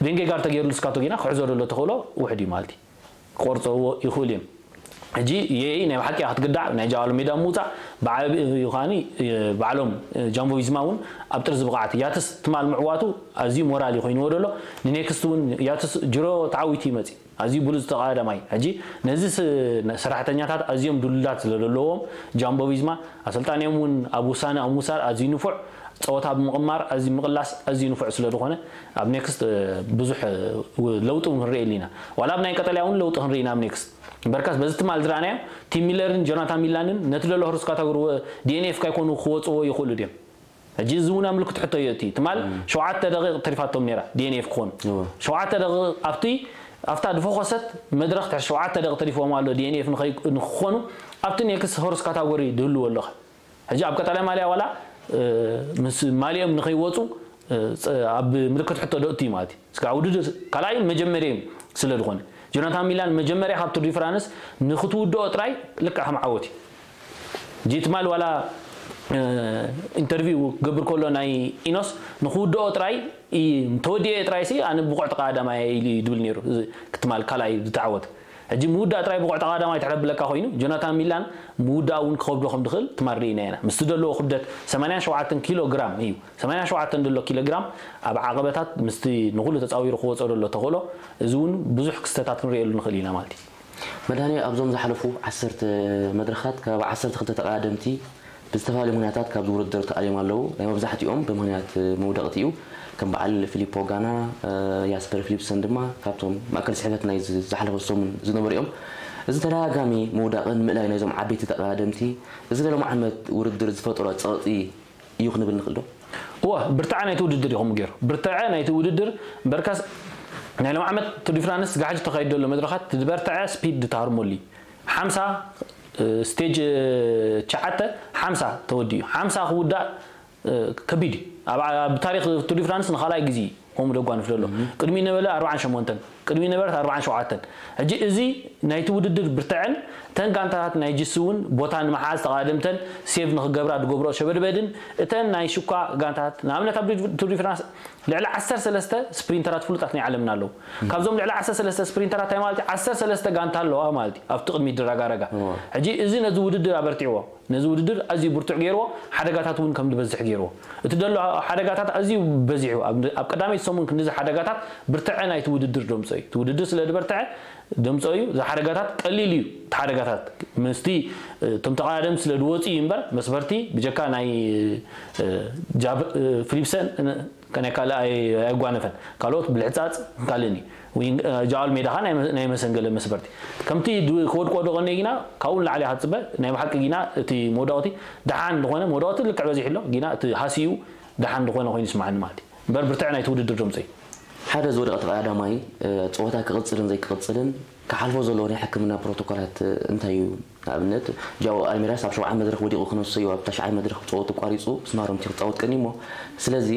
ቬንጌጋር ተገይሩሉ ስካቶ ጌና ክሕዞ ደሎ ተኽእሎ ውሕድ እዩ ማለት እዩ ክቆርፀዎ ይኽእሉ እዮም ሕጂ የኢ ናይ ብሓቂ ክትግዳዕ ናይ ጃዋል ሜዳ ምውፃእ ብዓብዩ ከዓኒ ባዕሎም ጃምቦ ቪዝማ እውን ኣብ ጥርዚ ብቕዓት ያትስ ትማል ምዕዋቱ ኣዝዩ ሞራል እዩ ኮይንዎ ደሎ ንኔክስት እውን ያትስ ጅሮ ተዓዊቱ ይመፅእ ኣዝዩ ብሉጽ ተቓዳማይ ሕጂ ነዚ ሰራሕተኛታት ኣዝዮም ድሉላት ስለ ዘለዎም ጃምቦ ቪዝማ ኣሰልጣኒኦም እውን ኣብ ውሳነ ኣብ ምውሳድ ኣዝዩ ንፉዕ ጸወታ ኣብ ምቕማር ኣዝዩ ምቕላስ ኣዝዩ ንፉዕ ስለ ዝኾነ ኣብ ኔክስት ብዙሕ ለውጢ እውን ክንሪኤሉ ኢና ዋላ ኣብ ናይ ቀጠልያ እውን ለውጢ ክንርኢ ኢና ኣብ ኔክስት እምበርካስ በዚ ትማል ዝረኣናዮ ቲም ሚለርን ጆናታን ሚላንን ነቲ ዘሎ ህሩስ ካታጎሪ ዲኤንኤፍ ካይኮኑ ክወፅዎ ይኽእሉ ድዮም ሕጂ እዚ እውን ምልክት ሕቶ እዩ እቲ ትማል ሸውዓተ ደቂቕ ተሪፋቶም ነይራ ዲኤንኤፍ ክኾኑ ሸውዓተ ደቂቕ ኣብቲ ኣብታ ዝፎኸሰት መድረኽ ትሕቲ ሸውዓተ ደቂቕ ተሪፎም ኣሎ ዲኤንኤፍ ንክኾኑ ኣብቲ ኔክስ ሆርስ ካታጎሪ ድህልዎ ኣለኻ ሕጂ ኣብ ቀጣላይ ማልያ ዋላ ምስ ማልዮም ንኸይወፁ ኣብ ምልክት ሕቶ ደእቱ እዩ ማለት እዩ ስጋ ውድድር ካልኣይ መጀመርያ እዩ ስለ ዝኾነ ጆናታን ሚላን መጀመርያ ካብ ቱር ዲ ፍራንስ ንክትውድኦ ጥራይ ልክዕ ከም ዓወት እዩ ጂ ትማል ዋላ ኢንተርቪው ክገብር ከሎ ናይ ኢኖስ ንክውድኦ ጥራይ ተወዲኦ ጥራይ ሲ ኣነ ብቑዕ ተቃዳማይ ኢሉ ድብል ነይሩ ክትማል ካልኣይ ዝተዓወት ሕጂ ምውዳእ ጥራይ ብቑዕ ተቐዳማይ ትሕረብለካ ኮይኑ ጆናታን ሚላን ምውዳእ እውን ክኸብዶ ከም ድኽእል ትማር ርኢና ኢና። ምስቲ ዘለዎ ክብደት ሰማንያን ሸውዓተን ኪሎ ግራም እዩ። ሰማንያን ሸውዓተን ዘሎ ኪሎ ግራም ኣብ ዓቐበታት ምስቲ ንኹሉ ተጻዊሩ ክወጾ ዘሎ ተኽእሎ፣ እዚ እውን ብዙሕ ክስተታት ክንርእየሉ ንኽእል ኢና ማለት እዩ። መድሃኔ ኣብዞም ዝሓለፉ ዓሰርተ መድረኻት ካብ ዓሰርተ ክልተ ተቐዳደምቲ ብዝተፈላለዩ ምክንያታት ካብዚ ውድድር ተኣልዮም ኣለዉ። ናይ መብዛሕትኦም ብምክንያት መውደቕቲ እዩ። ከም በዓል ፊሊፖ ጋና፣ ያስፐር ፊሊፕሰን ድማ ካብቶም ማእከል ስሕበት ናይ ዝሓለፈ ሰሙን ዝነበሩ እዮም። እዚ ተደጋጋሚ ምውዳቕን ምእላይ ናይዞም ዓበይቲ ተቐዳደምቲ እዚ ናይ ሎም ዓመት ውድድር ዝፈጠሮ ጸቕጢ እዩ ክንብል ንኽእል ዶ? እወ፣ ብርትዐ ናይቲ ውድድር እዩ ከምኡ ገይሩ። ብርትዐ ናይቲ ውድድር እምበርካስ ናይ ሎም ዓመት ቱር ዲ ፍራንስ ጋሕጂ ተኻይዱ ዘሎ መድረኻት ዝበርትዐ ስፒድ ድተሃርመሉ እዩ። ሓምሳ ስቴጅ ትሽዓተ ሓምሳ ተወዲኡ። ሓምሳ ክውዳእ ከቢድ እዩ። ኣብ ታሪክ ቱር ዲ ፍራንስ ንካልኣይ ግዜ እዩ ከምኡ ደጓንፍ ዘሎ። ቅድሚ ነበለ ኣርባዓን ሸሞንተን ቅድሚ ነበረት ኣርባዓን ሸውዓተን። ሕጂ እዚ ናይቲ ውድድር ብርትዐን እተን ጋንታታት ናይ ጅስ እውን ቦታ ንምሓዝ ተቓደምተን ሴቭ ንክገብራ ዝገብሮ ሸበድበድን እተን ናይ ሽኳ ጋንታታት ንኣብነት ኣብ ቱር ዲ ፍራንስ ልዕሊ ዓሰርተ ሰለስተ ስፕሪንተራት ፍሉጣት ናይ ዓለምና ኣለዉ። ካብዞም ልዕሊ ዓሰርተ ሰለስተ ስፕሪንተራት እንታይ ማለት እዩ? ዓሰርተ ሰለስተ ጋንታ ኣለዋ ማለት እዩ ኣብቲ ቅድሚት ድራጋረጋ። ሕጂ እዚ ነዚ ውድድር ኣበርቲዕዎ። ነዚ ውድድር ኣዝዩ ብርቱዕ ገይርዎ፣ ሓደጋታት እውን ከም ዝበዝሕ ገይርዎ። እቲ ዘሎ ሓደጋታት ኣዝዩ በዚሑ ኣብ ቀዳመይቲ ሰሙን ክንዲዚ ሓደጋታት ብርትዐ ናይቲ ውድድር ደምጾ እዩ። እቲ ውድድር ስለ ዝበርትዐ ደምጾ እዩ። እዚ ሓደጋታት ቀሊል እዩ። እቲ ሓደጋታት ምስቲ እቶም ተቐዳደምቲ ስለ ዝወፁ እዩ እምበር መስበርቲ ብጀካ ናይ ጃብ ፍሊፕሰን ከናይ ካልእ ኣይ- ኣይጓነፈን። ካልኦት ብልሕፃፅ ካልእን እዩ። ጃ ኣልሜዳ ኸዓ ናይ መ- ናይ መሰንገለ መስበርቲ ከምቲ ድ- ክወድቆ ዶ ቀንየ ግና ካብኡ ንላዕሊ ኢኻ ትፅበ። ናይ ብሓቂ ግና እቲ መውደቕቲ ደሓን ዝኾነ መውደቕቲ ልክዕ በዚሑ ኣሎ ግና እቲ ሃሲኡ ደሓን ዝኾነ ኮይኑ ይስማዓኒ ማለት እዩ። እምበር ብርትዐ ናይቲ ውድድር ደምፀ እዩ። ሓደ ዝወደቐ ተቐዳዳማይ ፀወታ ክቕፅልን ዘይክቕፅልን ክሓልፎ ዘለዎ ናይ ሕክምና ፕሮቶኮላት እንታይ እዩ? ንኣብነት ጃኦ ኣልሜዳስ ኣብ ሸውዓይ መድረኽ ወዲቑ ክነሱ እዩ ኣብ ታሽዓይ መድረኽ ፀወቱ ኣቋሪፁ ስማሮምቲ ክፃወት ቀኒሞ። ስለዚ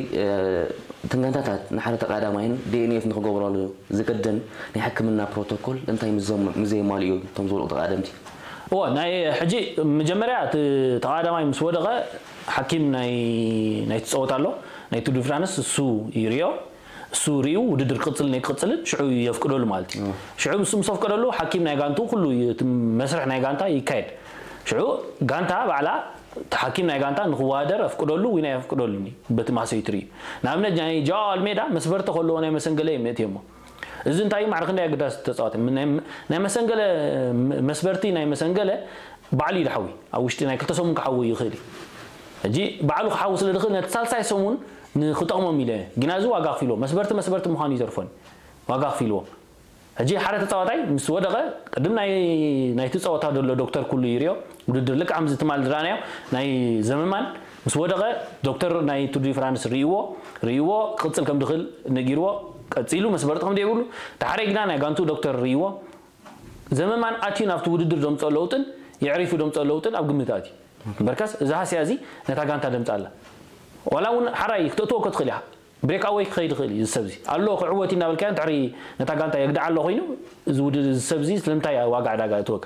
እተን ጋንታታት ንሓደ ተቐዳዳማይን ዲኤንኤፍ ንክገብረሉ ዘገደን ናይ ሕክምና ፕሮቶኮል እንታይ ምስ ዘየማልኡ እዮም እቶም ዝወድቑ ተቐዳደምቲ? እወ ናይ ሕጂ መጀመርያ እቲ ተቐዳዳማይ ምስ ወደቐ ሓኪም ናይ ናይቲ ፀወታ ኣሎ ናይ ቱር ዲ ፍራንስ እሱ ይርዮ እሱ ሪኡ ውድድር ክቕፅልን ኣይክቕፅልን ሽዑ የፍቅደሉ ማለት እዩ። ሽዑ እሱ ምስ ኣፍቀደሉ ሓኪም ናይ ጋንትኡ ኩሉ እቲ መስርሕ ናይ ጋንታ ይካየድ። ሽዑ ጋንታ ባዕላ እቲ ሓኪም ናይ ጋንታ ንክወዳደር ኣፍቅደሉ ወይ ናይ ኣፍቅደሉኒ በቲ ማሰይ ትርኢ። ንኣብነት ናይ ጃኦ ኣልሜዳ መስበርቲ ከለዎ ናይ መሰንገለ እዮም የእትዮሞ። እዚ እንታይ እዩ ማዕረ ክንደይ ኣገዳሲ ተፃዋቲ ናይ መሰንገለ መስበርቲ ናይ መሰንገለ ባዕሉ እዩ ድሓዊ ኣብ ውሽጢ ናይ ክልተ ሰሙን ክሓዊ ይኽእል እዩ። ሕጂ ባዕሉ ክሓዊ ስለ ዝኽእል ነቲ ሳልሳይ ሰሙን ንክጠቕሞም ኢለ ግና እዚ ዋጋ ክፊልዎ መስበርቲ መስበርቲ ምዃኑ ይዘርፎን ዋጋ ክፊልዎ። ሕጂ ሓደ ተፃዋታይ ምስ ወደቐ ቅድም ናይ ናይቲ ፀወታ ዘሎ ዶክተር ኩሉ ይርዮ ውድድር ልክዕ ከምዚ ትማል ዝረኣናዮ ናይ ዘመማን ምስ ወደቐ ዶክተር ናይ ቱር ዲ ፍራንስ ርእይዎ ርእይዎ ክቕፅል ከም ድኽእል ነጊርዎ ቀፂሉ መስበርቲ ከም ዘይብሉ ተሓረ ግና ናይ ጋንቱ ዶክተር ርእይዎ ዘመማን ኣትዩ ናብቲ ውድድር ዘምፅኦ ለውጥን የዕሪፉ ዘምፅኦ ለውጥን ኣብ ግምት ኣትዩ እምበርካስ እዛ ሃስያ እዚ ነታ ጋንታ ደምፃ ኣላ ዋላ እውን ሓራይ ክተእትዎ ክትኽእል ኢኻ ብሬክ ኣወይ ክኸይድ ይኽእል እዩ እዚ ሰብዚ ኣሎ ክዕወት እዩ እናበልካዮ ድሕሪ ነታ ጋንታ የግድዓ ኣሎ ኮይኑ እዚ ውድድር እዚ ሰብዚ ስለምንታይ ዋጋ ዕዳጋ እትወካ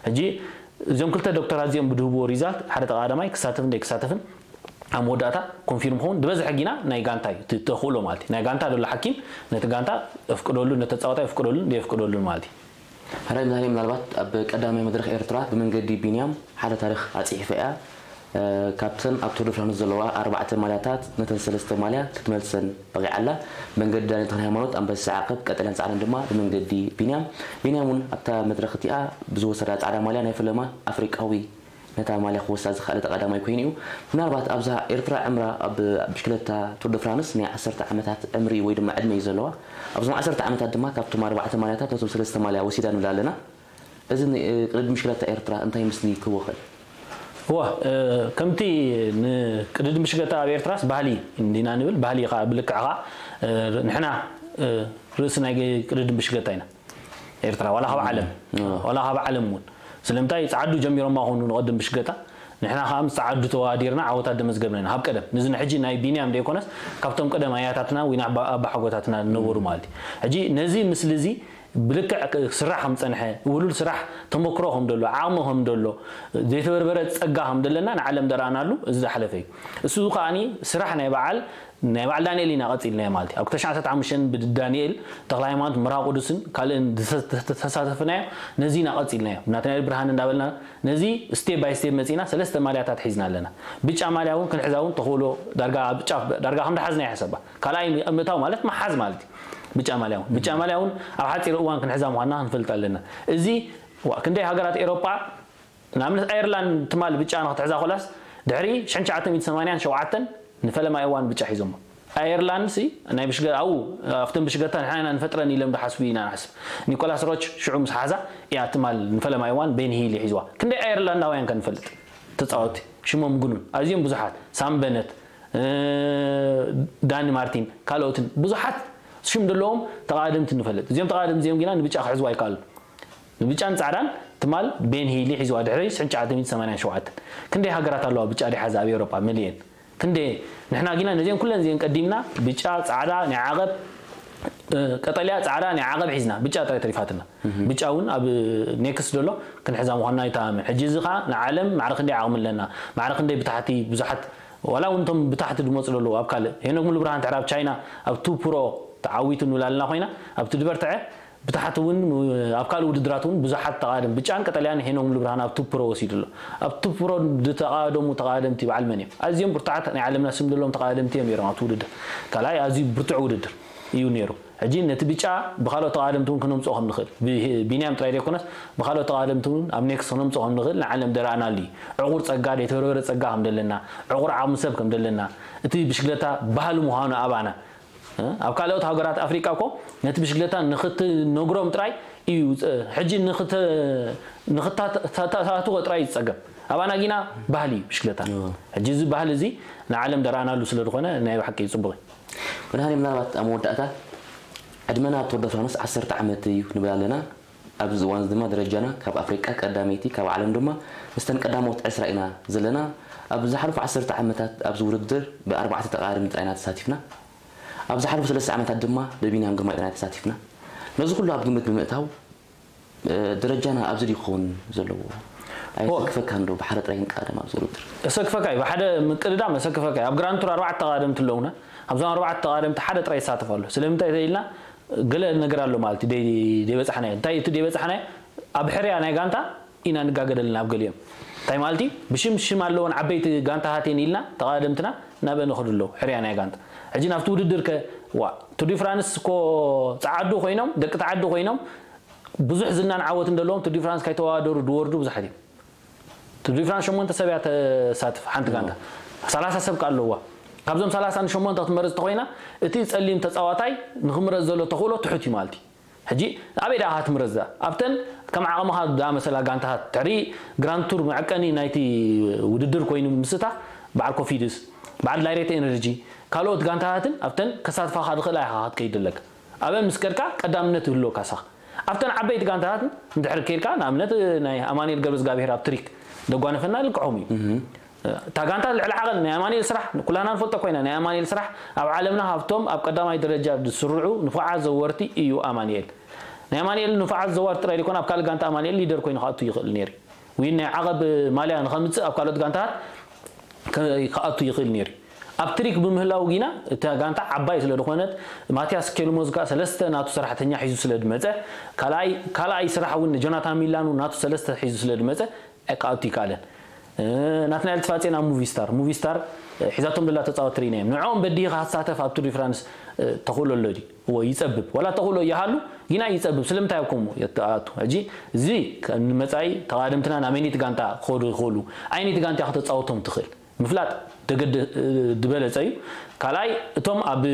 ሕጂ እዚኦም ክልተ ዶክተራት እዚኦም ብድህብዎ ሪዛልት ሓደ ተቐዳዳማይ ክሳተፍን ዘይክሳተፍን ኣብ መወዳእታ ኮንፊርም ክኸውን ዝበዝሐ ግና ናይ ጋንታ እዩ እቲ ተኽእሎ ማለት እዩ ናይ ጋንታ ዘሎ ሓኪም ነቲ ጋንታ የፍቅደሉ ነቲ ተፃዋታይ የፍቅደሉን ዘየፍቅደሉን ማለት እዩ ሕራይ መድሃኔ ምናልባት ኣብ ቀዳማይ መድረኽ ኤርትራ ብመንገዲ ቢንያም ሓደ ታሪኽ ኣፅሒፈ እያ ካብተን ኣብ ቱር ዲ ፍራንስ ዘለዋ ኣርባዕተ ማልያታት ነተን ሰለስተ ማልያ ክትመልሰን በቒዓ ኣላ። ብመንገዲ ዳንኤል ተኽለሃይማኖት ኣንበሳ ዓቐብ ቀጠልያን ፃዕዳን ድማ ብመንገዲ ቢንያም። ቢንያም እውን ኣብታ መድረኽ እቲኣ ብዝወሰዳ ፃዕዳ ማልያ ናይ ፈለማ ኣፍሪቃዊ ነታ ማልያ ክወስዳ ዝኸኣለ ተቐዳማይ ኮይኑ እዩ። ምናልባት ኣብዛ ኤርትራ ዕምራ ኣብ ብሽክለታ ቱር ዲ ፍራንስ ናይ ዓሰርተ ዓመታት ዕምሪ ወይ ድማ ዕድመ እዩ ዘለዋ። ኣብዞም ዓሰርተ ዓመታት ድማ ካብቶም ኣርባዕተ ማልያታት ነቶም ሰለስተ ማልያ ወሲዳ ንብል ኣለና። እዚ ቅድድም ብሽክለታ ኤርትራ እንታይ ምስሊ ክህቦ ይኽእል? እወ ከምቲ ንቅድድም ብሽክለታ ኣብ ኤርትራስ ባህሊ እንዲና ንብል ባህሊ ከዓ ብልክዕ ከዓ ንሕና ርእሲ ናይ ቅድድም ብሽክለታ ኢና ኤርትራ ዋላ ካብ ዓለም ዋላ ካብ ዓለም እውን ስለምንታይ ፃዓዱ ጀሚሮማ ኾኑ ንቀድም ብሽክለታ ንሕና ከዓ ምስ ፃዓዱ ተወዳዲርና ዓወታት ደመዝገብና ኢና ካብ ቀደም ንዚ ንሕጂ ናይ ቢንያም ደይኮነስ ካብቶም ቀደም ኣያታትና ወይ ኣባሓጎታትና ዝነበሩ ማለት እዩ ሕጂ ነዚ ምስሊ እዚ ብልክዕ ክስራሕ ከም ዝፀንሐ ውህሉል ስራሕ ተመክሮ ከም ደሎ ዓቕሚ ከም ደሎ ዘይተበርበረ ፀጋ ከም ደለና ንዓለም ደርኣናሉ እዚ ዝሓለፈ እዩ እሱ ከዓኒ ስራሕ ናይ በዓል ናይ በዓል ዳንኤል ኢና ቀፂልናዮ ማለት እዩ። ኣብ ክልተ ሽሕን ዓሰርተ ሓሙሽተን ብዳንኤል ተክለ ሃይማኖት፣ ምራ ቅዱስን ካልእን ዝተሳተፍናዮ፣ ነዚ ኢና ቀፂልናዮ። ናትናኤል ብርሃን እንዳበልና ነዚ ስቴፕ ባይ ስቴፕ መፂና ሰለስተ ማልያታት ሒዝና ኣለና። ብጫ ማልያ እውን ክንሕዛ እውን ተኽእሎ ዳርጋ ኣብ ጫፍ ዳርጋ ከም ደሓዝና ይሕሰባ። ካልኣይ ምእታው ማለት መሓዝ ማለት እዩ። ብጫ ማልያ እውን ብጫ ማልያ እውን ኣብ ሓፂር እዋን ክንሕዛ ምዃንና ክንፈልጥ ኣለና። እዚ ዋ ክንደይ ሃገራት ኤሮጳ ንኣብነት ኣየርላንድ ትማል ብጫ ንክትሕዛ ኮላስ ድሕሪ ሽሕን ትሽዓተ ሚእትን ሰማንያን ሸውዓተን ንፈለማይ እዋን ብጫ ሒዞሞ። ኣየርላንድ ሲ ናይ ብሽገ ኣብኡ ኣብተን ብሽገታ ንሕና ኢና ንፈጥረን ኢሎም ዝሓስቡ ኢና ንሓስብ። ኒኮላስ ሮች ሽዑ ምስ ሓዛ እያ ትማል ንፈለማይ እዋን ቤን ሂል ሒዝዋ። ክንደይ ኣየርላንዳውያን ከ ንፈልጥ ተፃወቲ ሽሞም ግኑን ኣዝዮም ብዙሓት ሳም በነት ዳኒ ማርቲን ካልኦትን ብዙሓት ሽም ዘለዎም ተቓደምቲ ንፈልጥ። እዚኦም ተቓደምቲ እዚኦም ግና ንብጫ ክሕዝዋ ኣይከኣሉ። ንብጫን ጻዕዳን ትማል ቤን ሂሊ ሒዝዋ ድሕሪ ሽሕን ትሽዓተ ሚእትን ሰማንያን ሸውዓተን። ክንደይ ሃገራት ኣለዋ ብጫ ድሓዛ ኣብ ኤውሮጳ? ሚልየን። ክንደይ ንሕና ግና ነዚን ኩለን እዚን ቀዲምና ብጫ፣ ጻዕዳ፣ ናይ ዓቐብ፣ እ፣ ቀጠልያ፣ ጻዕዳ፣ ናይ ዓቐብ ሒዝና ብጫ ጥራይ ተሪፋትና። ብጫ እውን ኣብ ኔክስት ዘሎ ክንሕዛ ምዃንና ይተኣምን። ሕጂ እዚ ኸኣ ንዓለም ማዕረ ክንደይ ዓቕሚ ኣለና፣ ማዕረ ክንደይ ብታሕቲ ብዙሓት ዋላ እውን እቶም ብታሕቲ ዝመፁ ዘለዉ ኣብ ካልእ ሄኖክ ሙሉ ብርሃን ትሕራብ ቻይና ኣብ ቱ ፕሮ ተዓዊቱ ንብል ኣለና ኮይና ኣብቲ ድበርትዐ ብታሕቲ እውን ኣብ ካልእ ውድድራት እውን ብዙሓት ተቓደም ብጫን ቀጠልያን ሄኖም ንብርሃን ኣብ ቱፕሮ ወሲዱ ኣሎ። ኣብ ቱፕሮ ዝተቓደሙ ተቓደምቲ በዓል መን እዮም? ኣዝዮም ብርቱዓት ናይ ዓለምና ስም ዘለዎም ተቓደምቲ እዮም ነይሮም ኣብቲ ውድድር። ካልኣይ ኣዝዩ ብርቱዕ ውድድር እዩ ነይሩ። ሕጂ ነቲ ብጫ ብካልኦት ተቓደምቲ እውን ክነምፅኦ ከም ንኽእል ቢንያም ጥራይ ዘይኮነስ ብካልኦት ተቓደምቲ እውን ኣብ ኔክስት ክነምፅኦ ከም ንኽእል ንዓለም ደራእናሉ እዩ። ዕቑር ፀጋ ዘይተበርበረ ፀጋ ከም ዘለና ዕቑር ዓቕሚ ሰብ ከም ዘለና እቲ ብሽግለታ ባህሊ ምዃኑ ኣባና ኣብ ካልኦት ሃገራት ኣፍሪቃ እኮ ነቲ ብሽግለታ ንክትነግሮም ጥራይ እዩ ሕጂ ንክተታትዎ ጥራይ እዩ ዝፀገም ኣባና ጊና ባህሊ እዩ ብሽግለታ ሕጂ እዚ ባህሊ እዚ ንዓለም ደራእናሉ ስለ ዝኾነ ናይ ብሓቂ እዩ ፅቡቅ እዩ መድሃኒ ምናልባት ኣብ መወዳእታ ዕድመና ኣብ ቶር ደ ፍራንስ ዓሰርተ ዓመት እዩ ንብል ኣለና ኣብዚ እዋን ድማ ደረጃና ካብ ኣፍሪቃ ቀዳመይቲ ካብ ዓለም ድማ ምስተን ቀዳሞት ዕስራ ኢና ዘለና ኣብ ዝሓለፉ ዓሰርተ ዓመታት ኣብዚ ውድድር ብኣርባዕተ ተቃራኒ ጥራይና ተሳቲፍና ኣብ ዝሓለፉ ሰለስተ ዓመታት ድማ ብቢንያም ግርማይ ጥራይ ተሳቲፍና። ነዚ ኩሉ ኣብ ግምት ብምእታው ደረጃና ኣብዚ ድዩ ክኸውን ዘለዎ? ኣየሰክፈካን ዶ ብሓደ ጥራይ ክንቀዳደም ኣብዚ ውድድር? የሰክፈካ እዩ። ብሓደ ምቅድዳም የሰክፈካ እዩ። ኣብ ግራንድ ቱር ኣርባዕተ ተቐዳደምቲ ኣለዉና። ኣብዞም ኣርባዕተ ተቐዳደምቲ ሓደ ጥራይ ይሳተፍ ኣሎ። ስለምንታይ ተኢልና ገለ ነገር ኣሎ ማለት እዩ። ደይ- ደይበጻሕናዮ። እንታይ እቲ ደይበጻሕናዮ? ኣብ ሕርያ ናይ ጋንታ ኢና ንጋገደልና ኣብ ገሊኦም እንታይ ማለት እዩ ብሽም ሽም ኣለዎን ዓበይቲ ጋንታታት እየን ኢልና ተቓደምትና ናበ ንኸዱ ኣለዉ ሕርያ ናይ ጋንታ ሕጂ ናብቲ ውድድር ከ ዋ ቱር ዲ ፍራንስ እኮ ጸዓዱ ኮይኖም ደቂ ተዓዱ ኮይኖም ብዙሕ ዝናን ዓወትን ዘለዎም ቱር ዲ ፍራንስ ከይተወዳደሩ ዝወርዱ ብዙሓት እዮም ቱር ዲ ፍራንስ ሸሞንተ ሰብ እያ ተሳትፍ ሓንቲ ጋንታ ሰላሳ ሰብ ከ ኣለዋ ካብዞም ሰላሳ ንሸሞንተ ክትመርጽ ተኮይና እቲ ጸሊም ተጻዋታይ ንክምረጽ ዘሎ ተኽእሎ ትሑት እዩ ማለት እዩ ሕጂ ኣበይ ደኣ ክትምረጽ ደኣ ኣብተን ከም ዓቕምኻ ዝኣመሰላ ጋንታታት ድሕሪ ግራንድ ቱር መዐቀኒ ናይቲ ውድድር ኮይኑ ምስታ በዓል ኮፊድስ በዓል ዳይሬክት ኤነርጂ ካልኦት ጋንታታትን ኣብተን ከሳትፋኻ ዝኽእላ ኢኻ ክትከይድ ዘለካ ኣበን ምስ ከድካ ቀዳምነት ይህልወካ ሳኻ ኣብተን ዓበይቲ ጋንታታት እንድሕር ከይድካ ንኣብነት ናይ ኣማኑኤል ገብረዝጋብሄር ኣብ ትሪክ ዘጓነፈና ልክዖም እዩ እታ ጋንታ ልዕሊ ዓቐን ናይ ኣማኑኤል ስራሕ ኩላህና ንፈልጦ ኮይና ናይ ኣማኑኤል ስራሕ ኣብ ዓለምና ካብቶም ኣብ ቀዳማይ ደረጃ ዝስርዑ ንፉዓት ዘወርቲ እዩ ኣማኑኤል ናይ ኣማኑኤል ንፉዓት ዘዋር ጥራይ ዘይኮነ ኣብ ካልእ ጋንታ ኣማኑኤል ሊደር ኮይኑ ክኣቱ ይኽእል ነይሩ ዊን ናይ ዓቐብ ማልያ ንኸምፅእ ኣብ ካልኦት ጋንታታት ክኣቱ ይኽእል ነይሩ ኣብ ትሪክ ብምህላው ጊና እታ ጋንታ ዓባይ ስለ ዝኾነት ማቲያስ ኬልሞዝ ከዓ ሰለስተ ናቱ ሰራሕተኛ ሒዙ ስለ ድመፀ ካልኣይ ስራሕ እውን ንጆናታን ሚላኑ ናቱ ሰለስተ ሒዙ ስለ ድመፀ ክኣቱ ይከኣለን ናትናኤል ትፋጼን ኣብ ሙቪስታር ሙቪስታር ሒዛቶም ደላ ተፃወት ርኢና እዮም ንዕኦም በዲህኻ ክትሳተፍ ኣብ ቱር ዲ ፍራንስ ተኽእሎ ኣሎ ድዩ እዎ ይፀብብ ዋላ ተኽእሎ ይሃሉ ጊና ይፀብብ ስለምንታይ ኣብ ከምኡ የትኣቱ ሕጂ እዚ ንመፃኢ ተቓደምትና ናበይኒት ጋንታ ክኸዱ ይኽእሉ ኣይኒት ጋንታ ከተፃወቶም ትኽእል ምፍላጥ ደገ ዝበለፀ እዩ ካልኣይ እቶም ኣብ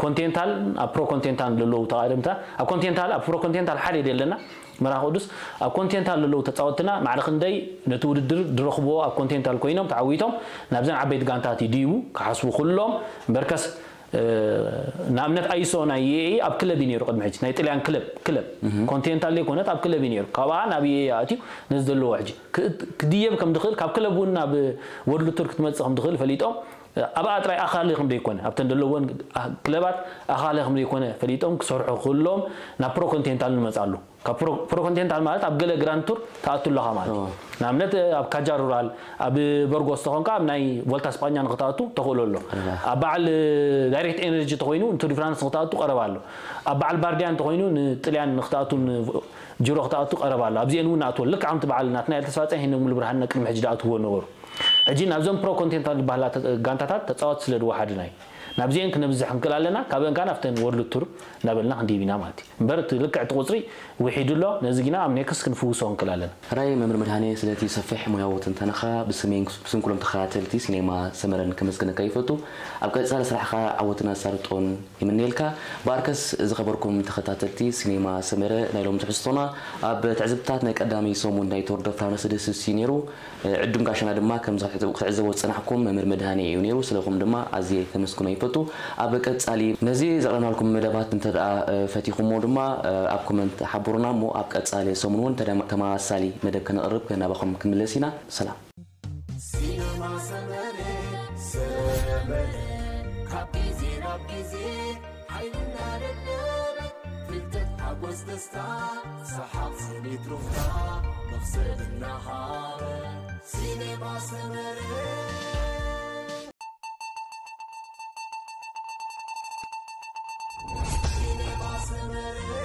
ኮንቴንታል ኣብ ፕሮ ኮንቴንታል ዘለዉ ተቓደምታ ኣብ ኮንቴንታል ኣብ ፕሮ ኮንቴንታል ሓደ ዘለና መርሃ ቅዱስ ኣብ ኮንቴንታል ዘለዉ ተፃወትና ማዕረ ክንደይ ነቲ ውድድር ዝረኽብዎ ኣብ ኮንቴንታል ኮይኖም ተዓዊቶም ናብዘን ዓበይቲ ጋንታት ይድይቡ ክሓስቡ ኩሎም እምበርከስ ንኣብነት ኣይሶ ናይ ዩኤኢ ኣብ ክለብ እዩ ነይሩ ቅድሚ ሕጂ ናይ ጥልያን ክለብ ክለብ ኮንቲኔንታል ዘይኮነት ኣብ ክለብ እዩ ነይሩ ካብኣ ናብ ዩኤኢ ኣትዩ ነዚ ዘለዎ ሕጂ ክድየብ ከም ድኽእል ካብ ክለብ እውን ናብ ወርልድ ቱር ክትመፅእ ከም ድኽእል ፈሊጦም ኣብኣ ጥራይ ኣኻሊ ከም ዘይኮነ ኣብተን ዘለዎን ክለባት ኣኻሊ ከም ዘይኮነ ፈሊጦም ክሰርሑ ክህሎም ናብ ፕሮ ኮንቲኔንታል ንመፅኣሉ ካብ ፕሮኮንቲኔንታል ማለት ኣብ ገለ ግራንድ ቱር ትኣቱ ኣለኻ ማለት እዩ። ንኣብነት ኣብ ካጃ ሩራል፣ ኣብ በርጎስ ተኾንካ ኣብ ናይ ቮልታ ስጳኛ ንክትኣቱ ተኽእሎ ኣሎ። ኣብ በዓል ዳይሬክት ኤነርጂ ተኾይኑ ንቱር ዲ ፍራንስ ንክትኣቱ ቀረባ ኣሎ። ኣብ በዓል ባርዲያ እንተኾይኑ ንጥልያን ንክትኣቱ፣ ጅሮ ክትኣቱ ቀረባ ኣሎ። ኣብዚአን እውን ንኣትወ ልክዕ ከምቲ በዓል ናትናኤል ተስፋጽዮን፣ ሄኖክ ሙሉብርሃን ቅድሚ ሕጂ ዝኣትዎ ነበሩ። ሕጂ ናብዞም ፕሮኮንቲኔንታል ዝበሃላ ጋንታታት ተፃወት ስለ ዝወሓድና እዩ። ናብዚአን ክነብዝሕ ንክእል ኣለና። ካብአን ከዓ ናብተን ወርልድ ቱር እናበልና ክንድይብ ኢና ማለት እዩ። እምበር እቲ ልክዕ እቲ ቁፅሪ ውሒዱ ኣሎ። ነዚ ግና ኣብ ኔክስት ክንፍውሶ ንክእል ኣለና። ሕራይ መምህር መድሃኔ፣ ስለቲ ሰፊሕ ሞያዊ ትንተናኻ ብስሜን ብስም ኩሎም ተኸታተልቲ ሲኔማ ሰመረን ከመስግነካ ይፈቱ። ኣብ ቀጻሊ ስራሕኻ ዓወትን ኣሳልጦን ይምነየልካ። ብኣርከስ ዝኸበርኩም ተኸታተልቲ ሲኔማ ሰመረ፣ ናይ ሎም ትሕዝቶና ኣብ ትዕዝብትታት ናይ ቀዳመይ ሰሙን ናይ ቶር ደ ፍራንስ ድስስ እዩ ነይሩ። ዕዱም ጋሻና ድማ ከም ክትዕዘቦ ዝጸናሕኩም መምህር መድሃኔ እዩ ነይሩ። ስለኹም ድማ ኣዝየ ከመስግኖ ይፈቱ። ኣብ ቀጻሊ ነዚ ዘቕረብናልኩም መደባት እንተ ደኣ ፈቲኹሞ ድማ ኣብ ኮመንት ሓብሩና እሞ ኣብ ቀጻሊ ሰሙን እውን ተደማ- ተመሳሳሊ መደብ ከነቕርብ ናባኹም ክንምለስ ኢና። ሰላም። ሲነማ ሰመረ ሰመረ ካብ ግዜ ናብ ግዜ ሓይልና ደለበ ፍልጠት ሓጎስ ደስታ ሰሓቕ ስኒት ሩፍታ መኽሰብ እናሃበ ሲነማ ሰመረ ሲነማ ሰመረ